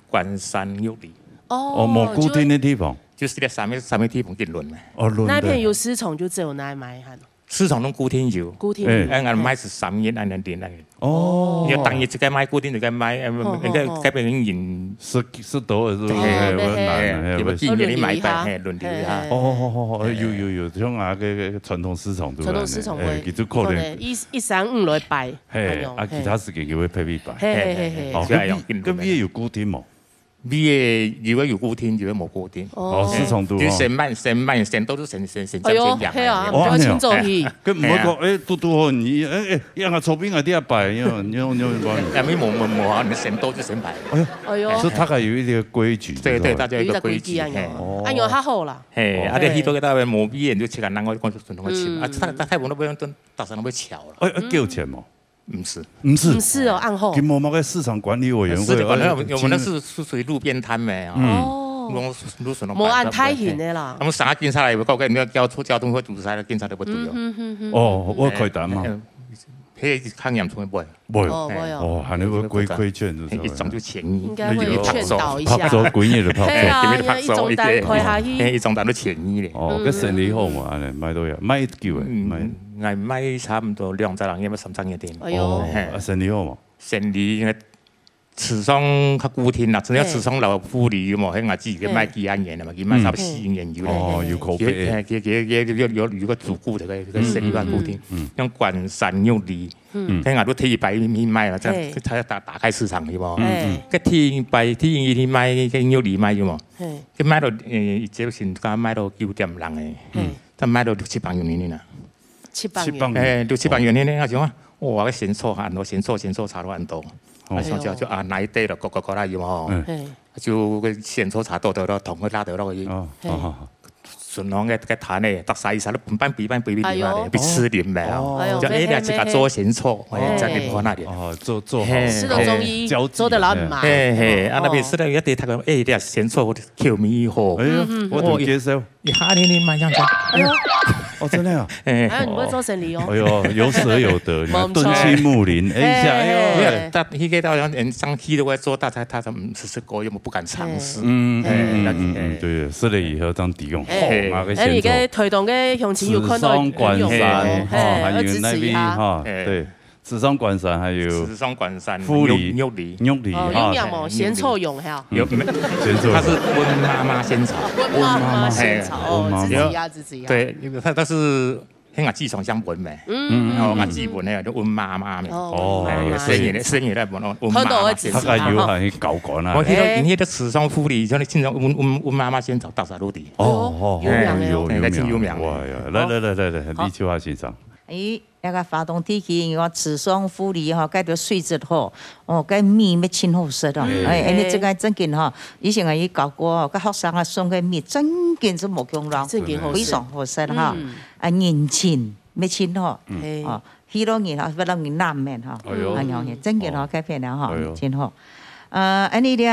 關山玉里。哦，哦，無固定个地方。就，就係這三个，三个地方緊輪个。哦，輪个。那片有市場就只有拿來賣，哈。市場攏固定有，固定有。哎，哎，𠊎賣係三日恁樣定恁樣。哦。你要單日一個賣，固定一個賣，哎，好，好，好。該該變成人。食，食多了是不是？嘿，哎，有難啊，嘿，嘿，嘿。有个今日你買一擺，輪流一下。嘿，輪流一下。嘿。哦，好，好，好，哎，有，有，有，像啊，該，該傳統市場對不對？傳統市場會，哎，佢就可能可能一，一三五來擺，嘿，哎喲，啊，其他時間就會配一擺。嘿，嘿，嘿，嘿。哦，就恁樣，該，該位有固定無？ 你个有个有固定，有个無固定。哦。哦，市場都哦。就先賣，先賣，先到就先，先，先，哎喲，先養。嘿啊，哦，比較清楚去。哎，跟毋好講，哎，嘟嘟好，你，哎，哎，讓他抽兵啊，第二擺，你要，你要，你要，你要，哎，沒，沒，沒，沒啊，你先到就先賣。哎喲，哎喲。所以大概有一个规矩，对，对，知道吗？大家有一个规矩，有一个规矩啊，嘿。哦。啊，有較好啦。嘿，啊，哦。你去到个大概無必要，你就去个，然后讲就普通个钱，嗯。啊，大，大，大部分都不用，大家都不会巧了。哎，哎，给我钱嘛。 毋係。毋係。毋係哦，恁好。佢無麼个市場管理委員會，市場管理委員會，呃，我們那是，是屬於路邊攤嘛，哦。嗯。哦。路，路上無恁大型个啦。他們啥警察來，我告訴你，要交通，交通會堵塞，警察都不對哦。嗯，嗯，嗯，嗯。哦，我開單嘛。哎，哎，那較嚴重的不會。不會。哦，不會哦。哦，還有个規，規劝，就是一種就便宜。應該會勸導一下。拍走，規日就拍走。對啊，因為一張單開下去。哎，一張單都便宜咧。哦，嗯。該生理好嘛，恁樣，賣到遐，賣幾久个，嗯，賣。 𠊎賣差毋多兩隻零月到三隻月定。哎喲。哦，嘿。啊，生理好無？生理應該市場較固定啦，主要市場老福利嘛，嘿。該𠊎自家賣幾下年了嘛，佢賣差不多四年有了。哦，有口碑。佢，佢，佢，佢，佢有，有，有个主顧个，該，該生理較固定。嗯，嗯。像關山玉里，嗯。該𠊎都第一擺去賣啦，這樣，嘿。佢打，打開市場去嘛。嗯，嗯。該第一擺，第一日去賣，該玉里賣有無？嘿。佢賣到，呃，一朝先賣到九點零个。嗯。 但賣到六七百元呢啦。七百元。七百元。哎，六七百元呢，我想啊，哇，个仙草還多，仙草，仙草差到還多。哦。啊，想就，就啊，哪一代了，各，各，各啦有哦。嗯。嘿。就个仙草差多，多，多，同个拉得落去。哦，嘿。好，好，好。順風个，个攤呢，逐儕一儕都分半杯，半杯，半杯，哎喲。分吃啉咩啊？哦。哎喲，就哎，嘿，嘿，你自家做仙草，嘿，哎，嘿。在那邊看那裡。哦，做，做好。嘿。吃得中醫，嘿。做得老嘛。嘿，嘿，啊，哦。那邊吃了一堆，他講，哎，你仙草口味好。哎呀，嗯，嗯，嗯。我都接受。 一下天天賣這樣子。哎喲。哦，真的啊？哎。哎喲，你會做生理哦。哎喲，有捨有得，你看，無錯。敦親睦鄰，哎，一下，哎喲，哎。哎，但一个到人，人上去都會做，大家，他，他們吃，吃過，又不敢嘗試。嗯，嗯，哎，嗯，嗯，嗯，哎。對，食了以後正知講，哎。吼，哪个先做？哎，你个推動个鄉親有看到有用哦，紫桑關山，哎，吼，還有那邊，要支持一下。吼，哎。對。 紫桑關山，還有紫桑關山，富里，玉，玉里。玉里，哦，哈。有名無？仙草用，嘿啊。有名，仙草用。它是溫媽媽仙草。溫媽媽仙草，哦，溫媽媽。支持一下，支持一下。對，因為它，它是，跟𠊎自從相聞咩。嗯。然後𠊎自聞呢，就溫媽媽咩。哦，哦，溫媽媽仙草。哎，生意咧，生意咧，溫，溫媽媽仙草。看到我支持一下，大概有哈。很高官啊。我記得，哎。你的池上富里，像你經常溫，溫，溫媽媽仙草，大家都知。哦，哦，有名的哦。有名，哎，有名。有名。哇呀，來，好。來，來，來，來，好。李秋華先生。哎。 該个花東地區，哦，池上富里吼，該條水質好，哦，該米乜真好食哦。嗯。哎，哎，你這个正經吼，以前𠊎去教過哦，該學生啊送个米正經係無共樣，正經好食。非常好食哈。嗯。啊，人情乜真好。嗯。嘿。哦，去到人吼，要讓人納面哈。哎喲。啊，了解，正經哦，哦。該片了哈，哎喲。真好。呃，恁呢咧，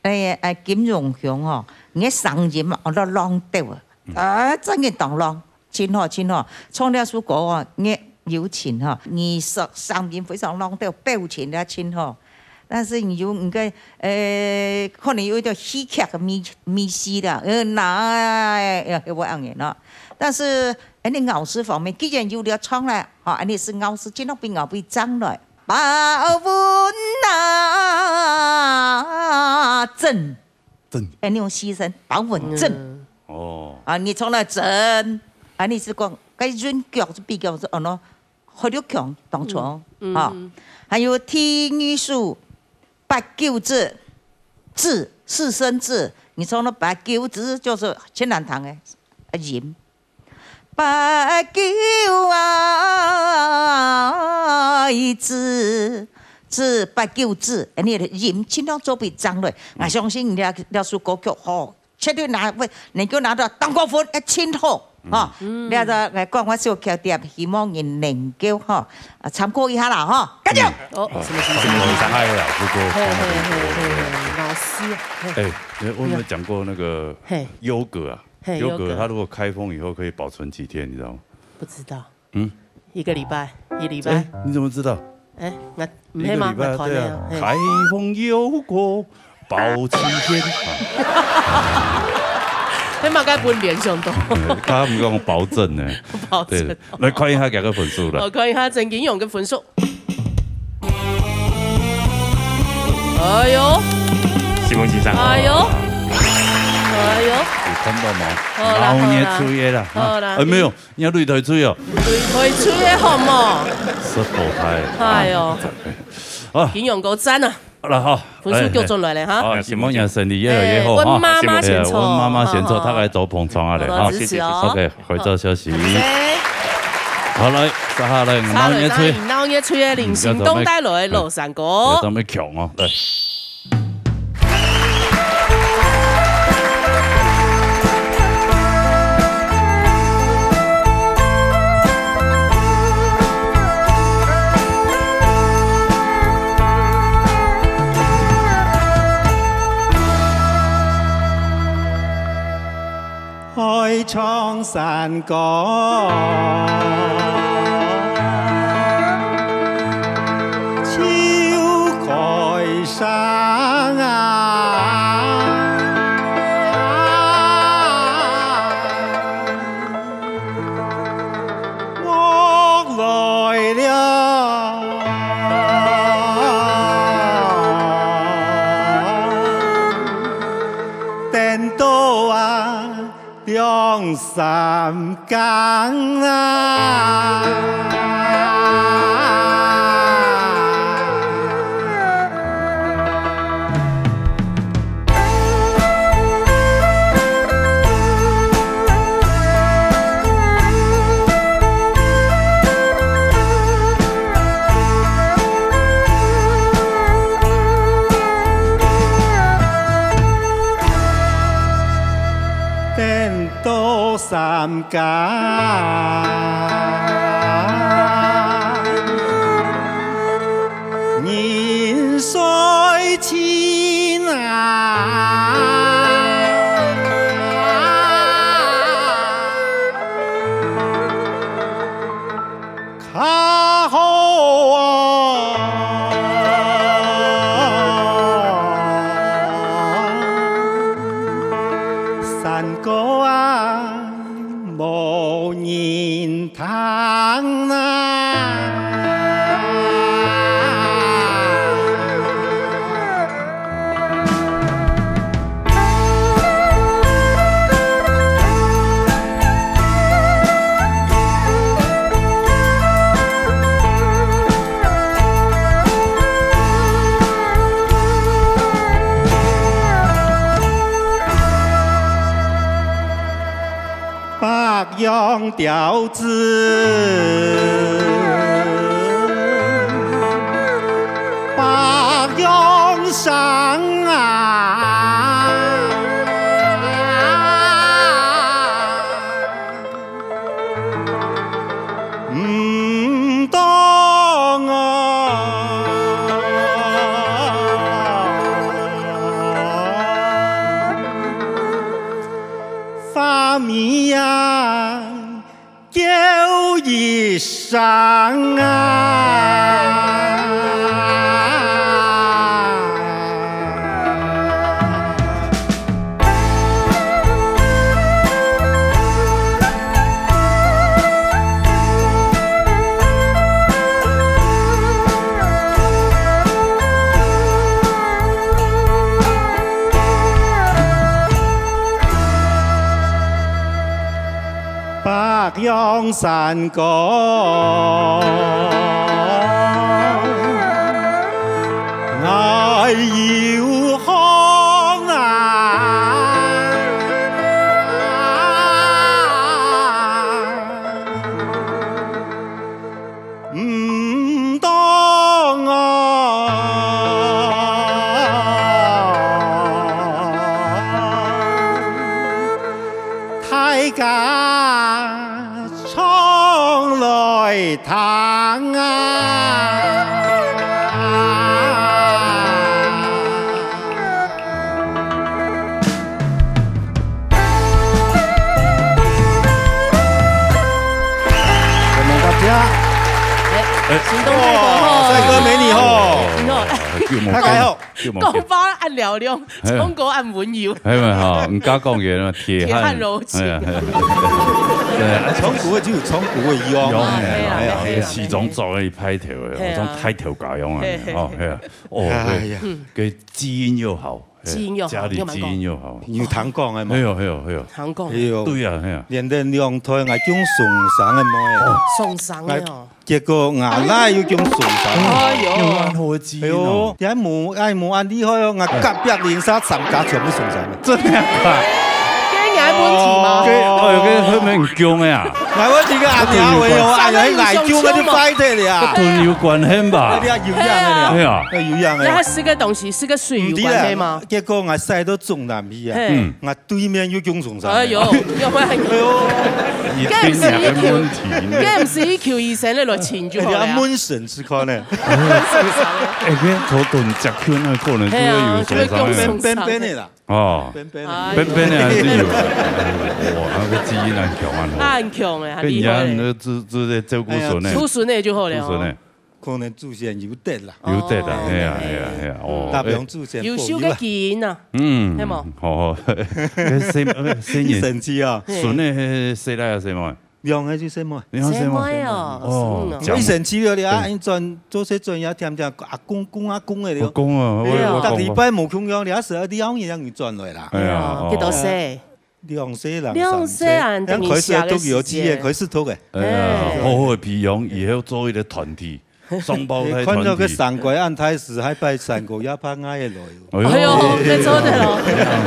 哎，哎，金融雄吼，你个聲音啊，哦，都浪掉啊。嗯。啊，真个當浪，真好，真好。唱這首歌哦，你个友情吼，你聲，聲音非常浪掉，表情也真好。但是你有，你个，呃，可能有一點戲劇的味，味緒啦，呃，那，哎，哎，我恁樣咯。但是，哎，你咬字方面，既然有了唱了，吼，恁呢係咬字，盡量比咬比爭來。 把穩啊，真。真。哎，你用犧牲，把穩真。嗯。哦。啊，你從來真，啊，你係講，該韻腳係比較係，哦，喏，好有強，當重，嗯，嗯，啊。嗯。還有第二首，八九字，字，四聲字，你從那八九字就是盡難聽个，啊，音。 八九啊，一字，字，八九字，恁呢音盡量做比爭來。嗯。𠊎相信這，這首歌曲吼，絕對拿，會，能夠拿到當高分，一定好，嗯。吼。嗯。這个來講，我小缺點，希望你能夠吼，啊，參考一下啦，吼，加油！嗯。哦，什麼什麼什麼。什麼厲害啊，不過嘿，嘿，嘿，嘿，老師，嘿。哎，我們講過那個嘿。優格啊。 嘿，優格，優格。它如果開封以後可以保存幾天，你知道嗎？不知道。嗯。一個禮拜，一禮拜。哎，你怎麼知道？哎，𠊎，毋係嘛，一個禮拜，𠊎看的啊，對啊。嘿。開封優格保七天。啊。係嘛，該分聯想到。嗯，他們講保證呢。保證。對，來看一下佢个分數啦。好，看一下曾金勇个分數。哎喲，承蒙先生。哎喲，哎喲，有看到嗎？好啦，然後你也吹的啦，好啦。啊，哎，沒有，你要擂台吹哦。擂台吹的好無？是好台。哎喲，啊，金勇哥讚啊！好了哈，分數叫出來了哈。哎，哎。好，承蒙先生，你越來越好哈。哎，問媽媽先坐。哎，問媽媽先坐，好，好。大概走捧場啊嘞，好，哈。支持哦。OK，回到消息。好，來，接下來，然後你也吹。然後你也吹的林心東帶來的老山歌。嗯，要準備，哎，要準備強哦，來。 開唱山歌，就開聲啊！ 樂來了，顛倒啊，兩三更啊。 顛倒三更，人睡盡啊。 較好啊。山歌啊，無人聽啊。 白楊調子，白楊聲啊，毋當啊。 花尾啊，叫一聲啊。白楊山歌，𠊎有項啊。 毋當啊，大家唱來聽啊。 承蒙大家。哎，哎。心東大哥吼。哇，帥哥美女吼。你好。大家好。講話恁嘹亮，嘿。唱歌恁溫柔。係嘛吼，毋敢講嘢嘛，鐵漢。鐵漢柔情。哎呀，對啊，唱歌个就有唱歌个樣啊，用啊，哎呀，哎呀，哎呀。西裝著了一派頭的，嘿啊。好像太頭家樣啊，嘿，嘿，哦，嘿。係啊，哦，哎呀。對，嗯。个基因又好，嘿，基因又好，家裡基因又好。有聽講个嘛？係哦，係哦，係哦。聽講。哎喲，對啊，係啊。連連兩代，𠊎降雙生个妹啊。哦。雙生个哦。 結果𠊎倈又降雙生。哎喲。有恁好个基因哦。哎喲，也無，也無恁厲害哦，𠊎隔壁鄰舍三家全部雙生。真的啊？該𠊎問題嗎？哦，該，哎喲，該後面很強的啊。𠊎問題个阿娘喂哦，哎呀，𠊎降个就壞忒了啊。同有關係吧？哎呀，有影个了。哎呀。哎，有影个了。那它是个東西，是个水有關係嗎？毋知啦，結果𠊎徙到中南去啊。嘿。嗯。 𠊎對面又降雙生。哎喲，要不然，哎喲。該毋係去求，該毋係去求醫生个來請就好了啊。哎呀，問診試看呢。哎，該頭等接近那可能就會有雙生的。係啊，就會降雙生。扁扁的啦。哦。扁扁的。哎喲。扁扁的還是有的。哇，那個基因很強啊。啊，很強欸，很厲害欸。跟人家那這，這在照顧孫呢。哎呀，顧孫的就好了哦。顧孫呢。 可能祖先有德啦。有德啦，哦，係啊，係啊，係啊，哦，大表祖先保佑啊。優秀个基因啊，嗯，係無？好，好，該細，該細人，神奇啊。係。孫个係細倈啊，細妹？兩个就細妹。兩个細妹。細妹哦，哦，嗯哦。講一神奇了了啊，嗯。你轉，做事轉也添添，阿公，公阿公个了。阿公啊，我，對啊。我講過。逐禮拜無共樣，你也是二兩年讓你轉來啦。哎呀，哦。幾多歲？ 兩歲人，兩歲人，三歲，等於寫个時間。開始讀幼稚園，開始讀个。哎呀，哎。好好个培養，以後做一個團體，雙胞胎團體。你看到个三個恁大時，還拜三個，也怕𠊎个來哦。哎喲，哎喲，該做得咯。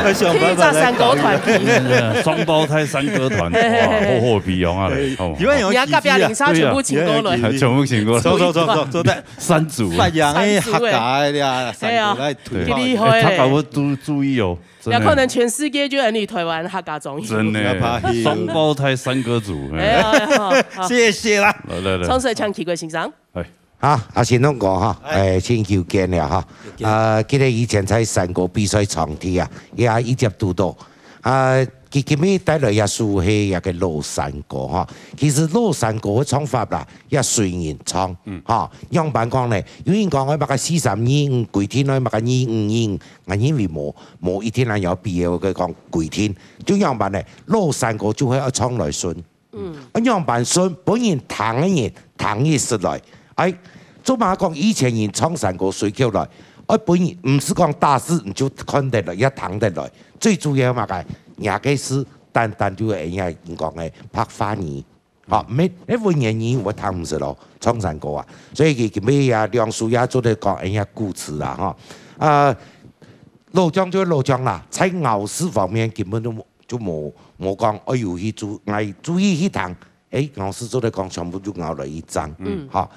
要想辦法來搞一個。去一隻三個團體。哎呀，雙胞胎三哥團，哇，好好个培養啊，好。因為有你看隔壁鄰舍全部請過來。對啊。全部請過來。坐，坐，坐，坐，坐在山竹。發揚个客家个呀，三個來推。哎呀，幾厲害嘞。哎，大家要注，注意哦。 真的。有可能全世界就恁樣台灣客家庄園。真的，要拍戲。雙胞胎三哥組，哎。哎呀，哎呀，好，好。謝謝啦。來，來，來。唱首請起國先生。哎。好，阿信龍哥哈，哎。哎，真久見了哈。久見。呃，記得以前在山歌比賽場地啊，也一直堵到。啊，佢今日帶來一首係一個老山歌哈。其實老山歌个唱法啦，也隨人唱，嗯。哈，樣般講呢，有人講个麼个四三二五規定，麼个二五二五， 𠊎認為無，無一定恁樣必要个講規定。就樣般呢，老山歌就會愛唱來順。嗯。啊，樣般順，分人聽个人聽起識來。哎，做麼講以前人唱山歌隨口來，愛分人，毋係講大字你就看得來，也聽得來。最主要麼个，若个字單單就係人家人講个白話語。 好，無，該文言語𠊎聽毋識咯，唱山歌啊。所以佢今晡日啊，兩首也做得講，哎呀，古詞啦，哈。啊，老將就係老將啦，在咬字方面根本就無，就無，無講，哎喲，去注，愛注意去聽。哎，咬字做得講，全部就咬了一張。嗯。好，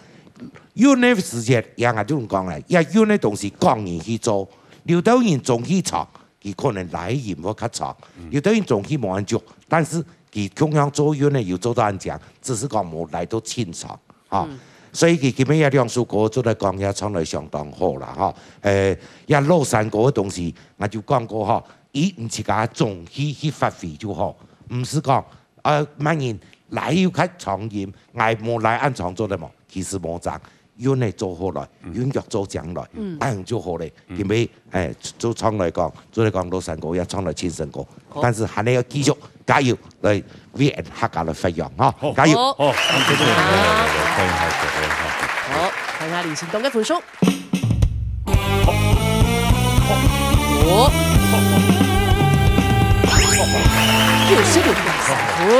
韻个時節，也𠊎就講了，也韻个東西講人去做，有兜人中意唱， 佢可能拉音會較長。嗯。有兜人中意無恁足，但是佢共樣做韻呢，有做到恁靚，只是講無拉到清爽，哈。嗯。所以佢今晡日兩首歌做得講也唱得相當好啦，哈。呃，也老山歌个東西，𠊎就講過哈，佢自家中意去發揮就好，毋係講，呃，麼人拉又較長音，𠊎無拉恁長做得無？其實無差。 韻仔做好來，嗯。韻腳做靚來，嗯。恁樣就好咧。嗯。因為，哎，做唱來講，做來講，老山歌也唱來盡成功。好。但是還係愛繼續加油，來為𠊎等客家來發揚哈，好。加油。好。好，謝謝。來，來，來，來，歡迎，好，好，好。好，看一下李行東个分數。五。九十六點三分。哦，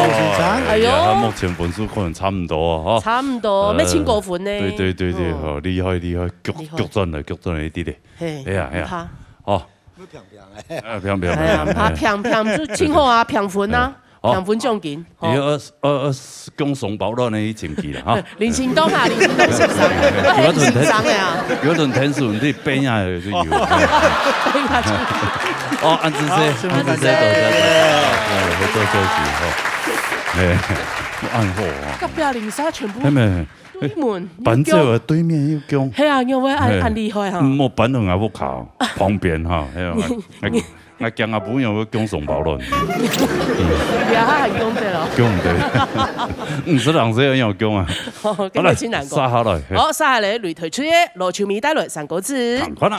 先生。哎喲。哎呀，他目前分數可能差不多哦，哈。差不多，呃，沒超過分呢。對，對，對，對，哦。好，厲害，厲害，逆，逆轉來，逆轉來一點點。嘿，哎呀，哎呀。毋怕。好。會平平欸。哎，平平，哎呀，平平，毋怕，平平，就盡好啊，平分啊，哎。好。平分獎金，好。以後二，二，二，講雙胞胎呢，去前去了，哈。林行東啊，林行東先生，有一輪我很緊張的啊。有一輪天使，你變下來就有。變下去。哦，安之姐，好，安之姐，多謝，多謝，多謝，合作休息，哈。哎，恁好啊。隔壁鄰舍全部，哎，沒有，沒有。 對門，搬走了，對面又講。係啊，因為恁，嘿，恁厲害哈。莫搬到𠊎屋下，旁邊哈，係啊。你，你， 𠊎驚𠊎餔娘會降雙胞卵。對啊，佢還降得咯。降毋得。五十零歲還降啊。好，好，來，今日真難過。續下來，嘿。好，續下來，擂台出个，羅秋美帶來三個字。同款啊。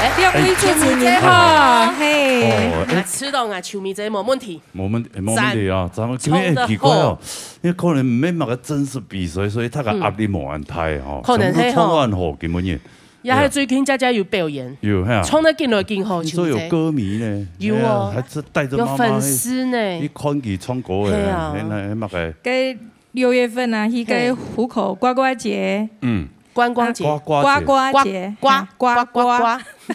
哎，兩位主持人好，嘿。哦，哎。啊，知道啊，秋美姐無問題。無問，無問題啊，咱們今天很奇怪哦，因為可能沒麼个真實比賽，所以大家壓力無恁大吼，可能係吼。全部都唱恁好，今晡日。 也還最近佳佳有表演，有，係啊。唱得緊來緊好，你說有歌迷呢？有哦，哎呀，還是帶著媽媽，有粉絲呢。一看佢唱歌誒，係啊。那，那麼个。該六月份啊，去該湖口呱呱節。嗯。觀光節。呱呱節。呱呱節，呱呱呱呱呱。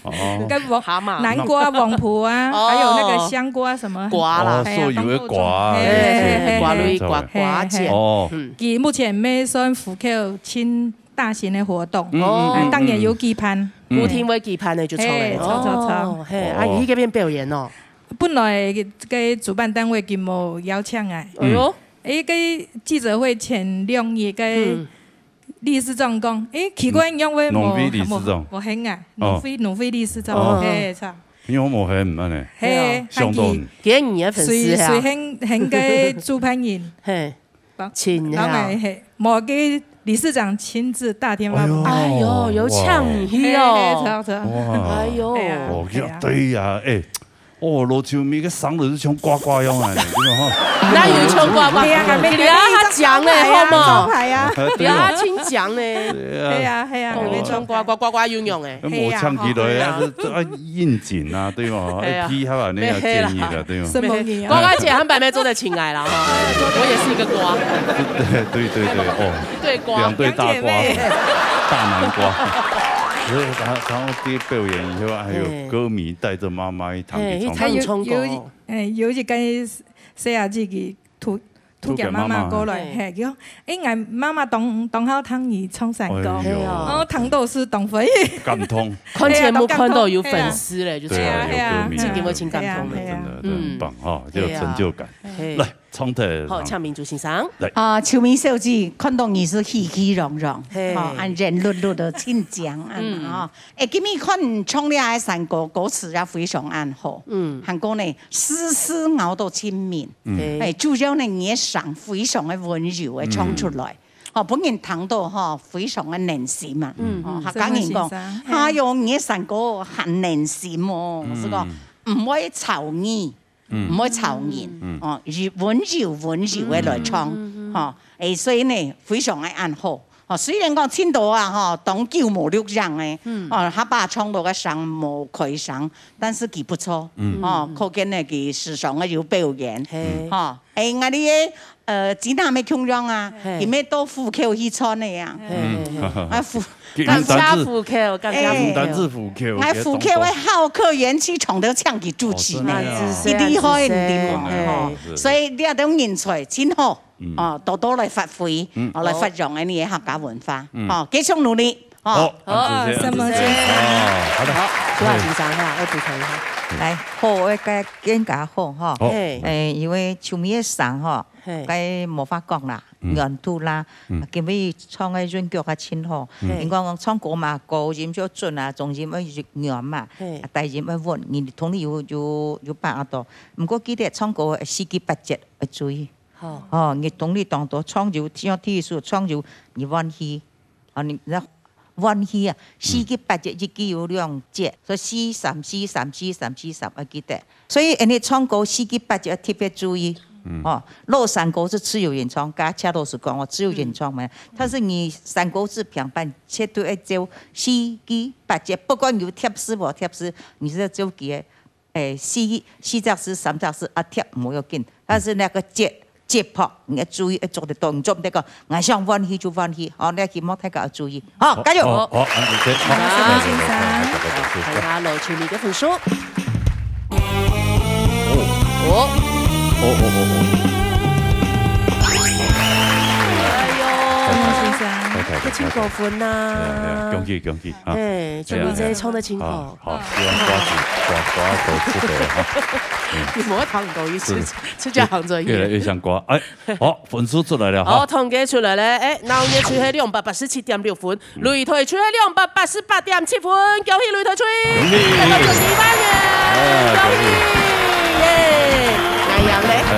哦。該黃，蛤蟆。南瓜、黃瓠啊，哦。還有那個香瓜什麼。瓜啦。哦，哎呀，所以有个瓜，當做嘿，嘿，嘿，嘿，瓜類，嘿，瓜，瓜節。嘿，嘿。哦。嗯。佢目前乜算湖口盡 大型个活動，嗯，嗯，嗯，啊，當然有舉辦。嗯。固定會舉辦个就著了。嘿，著，著，著。哦，嘿，啊，哦。有去該片表演哦。本來該主辦單位佢無邀請啊。哎喲。誒，該記者會前兩日，該嗯。理事長講，誒，奇怪，仰會無，農會理事長。無，無喊啊，哦。農會，農會理事長，哦。嘿，著。因為我無喊，恁呢。嘿，嘿啊。想到你。佢，佢係你个粉絲啊。隨，隨喊，喊該主辦人。嘿。 請啊。人誒，嘿，無，該理事長親自打電話分佢。哎喲，哎喲，有請你去哦。哇。嘿，嘿，著，著。哇。哎喲。嘿啊，哦，嘿啊。對呀，誒，哦，羅秋眉个聲就像呱呱樣啊，你知道吼？哪有像呱呱？對啊，還沒，你要他講呢，好嗎？招牌啊，啊，對啊。你要他先講呢。對啊。對啊，對啊，還沒招牌。講呱呱呱呱用用欸。那我唱起來啊，嘿啊，這，這啊應景啊，對嗎？嘿啊。哎，配合啊，那個建議的，對嗎？什麼你啊？呱呱姐和白妹坐在親愛啦，哈。我也是一個呱。對，對，對，對，哦。對呱。兩對大瓜，兩姐妹。大南瓜。所以他，他們第一表演以後，還有歌迷帶著媽媽一堂去唱歌。嘿，嘿，去唱歌。有，有，哎，有一個細阿姊佢 偷，偷叫媽媽過來，偷叫媽媽。嘿，佢講：「哎，𠊎媽媽當，當好聽你唱山歌。」哎喲。哦，聽到係當歡喜。感動。看節目看到有粉絲咧，就對啊，出來了。有歌迷啊，這個我真感動的。對啊，對啊。真的，真的很棒哈，嗯。就有成就感。對啊。嘿。來，唱的，好，請明珠先生。來。啊，秋眉小姐，看到你係喜氣洋洋，嘿。哦，恁圓碌碌个，真靚啊，嗯。哦。 欸，今日看唱這个山歌，歌詞也非常恁好。嗯。還過呢，絲絲咬到盡明。嗯。對。欸，主要呢，你个聲非常个溫柔个唱出來。嗯。哦，分人聽到吼，非常个暖心嘛。嗯。哦，嗯。客家人講，什麼先生？哎喲，你个山歌還暖心哦，嗯。係講，毋會吵你。 嗯。毋會吵人，嗯。哦，溫柔溫柔个來唱，嗯，嗯，嗯。吼，欸，所以呢，非常个恁好。哦，雖然講盡多啊，吼，當久無錄影个，嗯。哦，下把唱到个聲無開聲，但是佢不錯，嗯。哦，可見呢，佢時常个有表演，嘿。吼，欸，𠊎俚个，呃，吉娜乜共樣啊，嘿。佢乜到虎口去唱个啊，嘿，嘿，嘿。啊，虎 佢毋單止，感謝虎口，感謝虎口。毋單止虎口，𠊎虎口个好客園區唱到搶佢主持呢，哦，真的啊。佢厲害，你知無？嘿。吼，是。所以你這種人才真好，嗯。哦，多多來發揮，嗯。哦，來發揚你个客家文化，嗯。哦，繼續努力，哦。好，好，感謝，什麼先生？哦，好的。好，朱華先生，哈，愛補充一下。來，好，𠊎个更加好，吼。好。嘿。欸，因為秋眉个聲，吼，嘿。該無法講啦。 嗯。原度啦，嗯。啊，今日唱个韻腳啊真好。嗯。人講，講唱歌嘛，高音就準啊，中音愛圓嘛，嘿。啊，低音愛穩，你同你有，有，有把握到。毋過記得唱歌四季八節愛注意。好。哦，你同你當多唱有，像第一首唱有，你換氣，啊，你，你換氣啊，四季八節一季有兩節，所以四三四三四三四三愛記得。 所以，恁呢唱歌四季八節特別注意。嗯。哦，老山歌係自由演唱，剛才老師講哦，自由演唱嘛。嗯。但是你山歌係平板，絕對愛照四季八節，不管有貼士無貼士，你係要照佢个，欸，四，四隻字、三隻字啊，貼無要緊。但是那個節，節拍，你要注意，要做得到，你做毋得講，𠊎想換氣就換氣，哦，你希望大家要注意。 好，加油！好，好，恁仔細，好，啊。來，來，來，來，來，來，來。看一下羅秋眉个分數。哦，哦，哦，哦，哦。哎喲，太太，太太，這真過分吶。哎呀，哎呀，恭喜，恭喜啊！哎，秋眉姐唱得真好。哎呀，哎呀。好，好，希望瓜子，瓜，瓜子都吃得了哈。嗯。你莫談很多意思，是。出家杭州越來越像瓜。哎， 好，分數出來了哈。好，統計出來了，哎，鬧熱隊係兩百八十七點六分，嗯。擂台隊係兩百八十八點七分，恭喜擂台隊，恭喜。得到十二萬元，哎，恭喜，耶！𠊎贏咧，哎，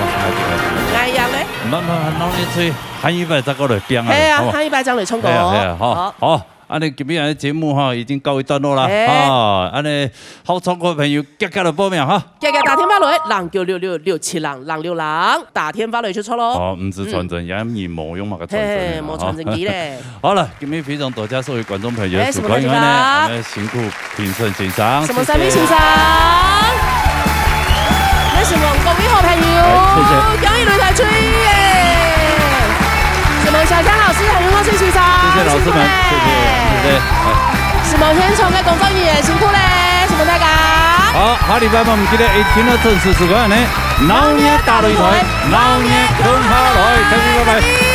哎，哎。𠊎贏咧。慢慢，鬧熱隊，下一擺再過來拼啊，係啊，好嗎？下一擺再來唱歌哦。係啊，係啊，好，好。好。 恁呢今日个節目哈，已經告一段落啦。哎。啊，恁呢好唱歌个朋友，遽遽來報名哈。遽遽打電話來，零九六六六七零零六零，打電話來就著囉。哦，毋使傳真，嗯。也無用麼个傳真个啦，嘿，無傳真機咧。哈。好了，今日非常多謝所有觀眾朋友个收看，哎，什麼大家？恁呢辛苦評審先生，什麼三位先生？謝謝。 那什麼，各位好朋友，哎，謝謝。恭喜擂台隊耶！什麼小江老師還有莫翠先生，謝謝老師們，辛苦咧。謝謝，謝謝。哎。什麼現場个工作人員辛苦咧，什麼大家。好，下禮拜我們記得一定要準時收看呢，鬧熱打擂台，鬧熱共下來，各位拜拜。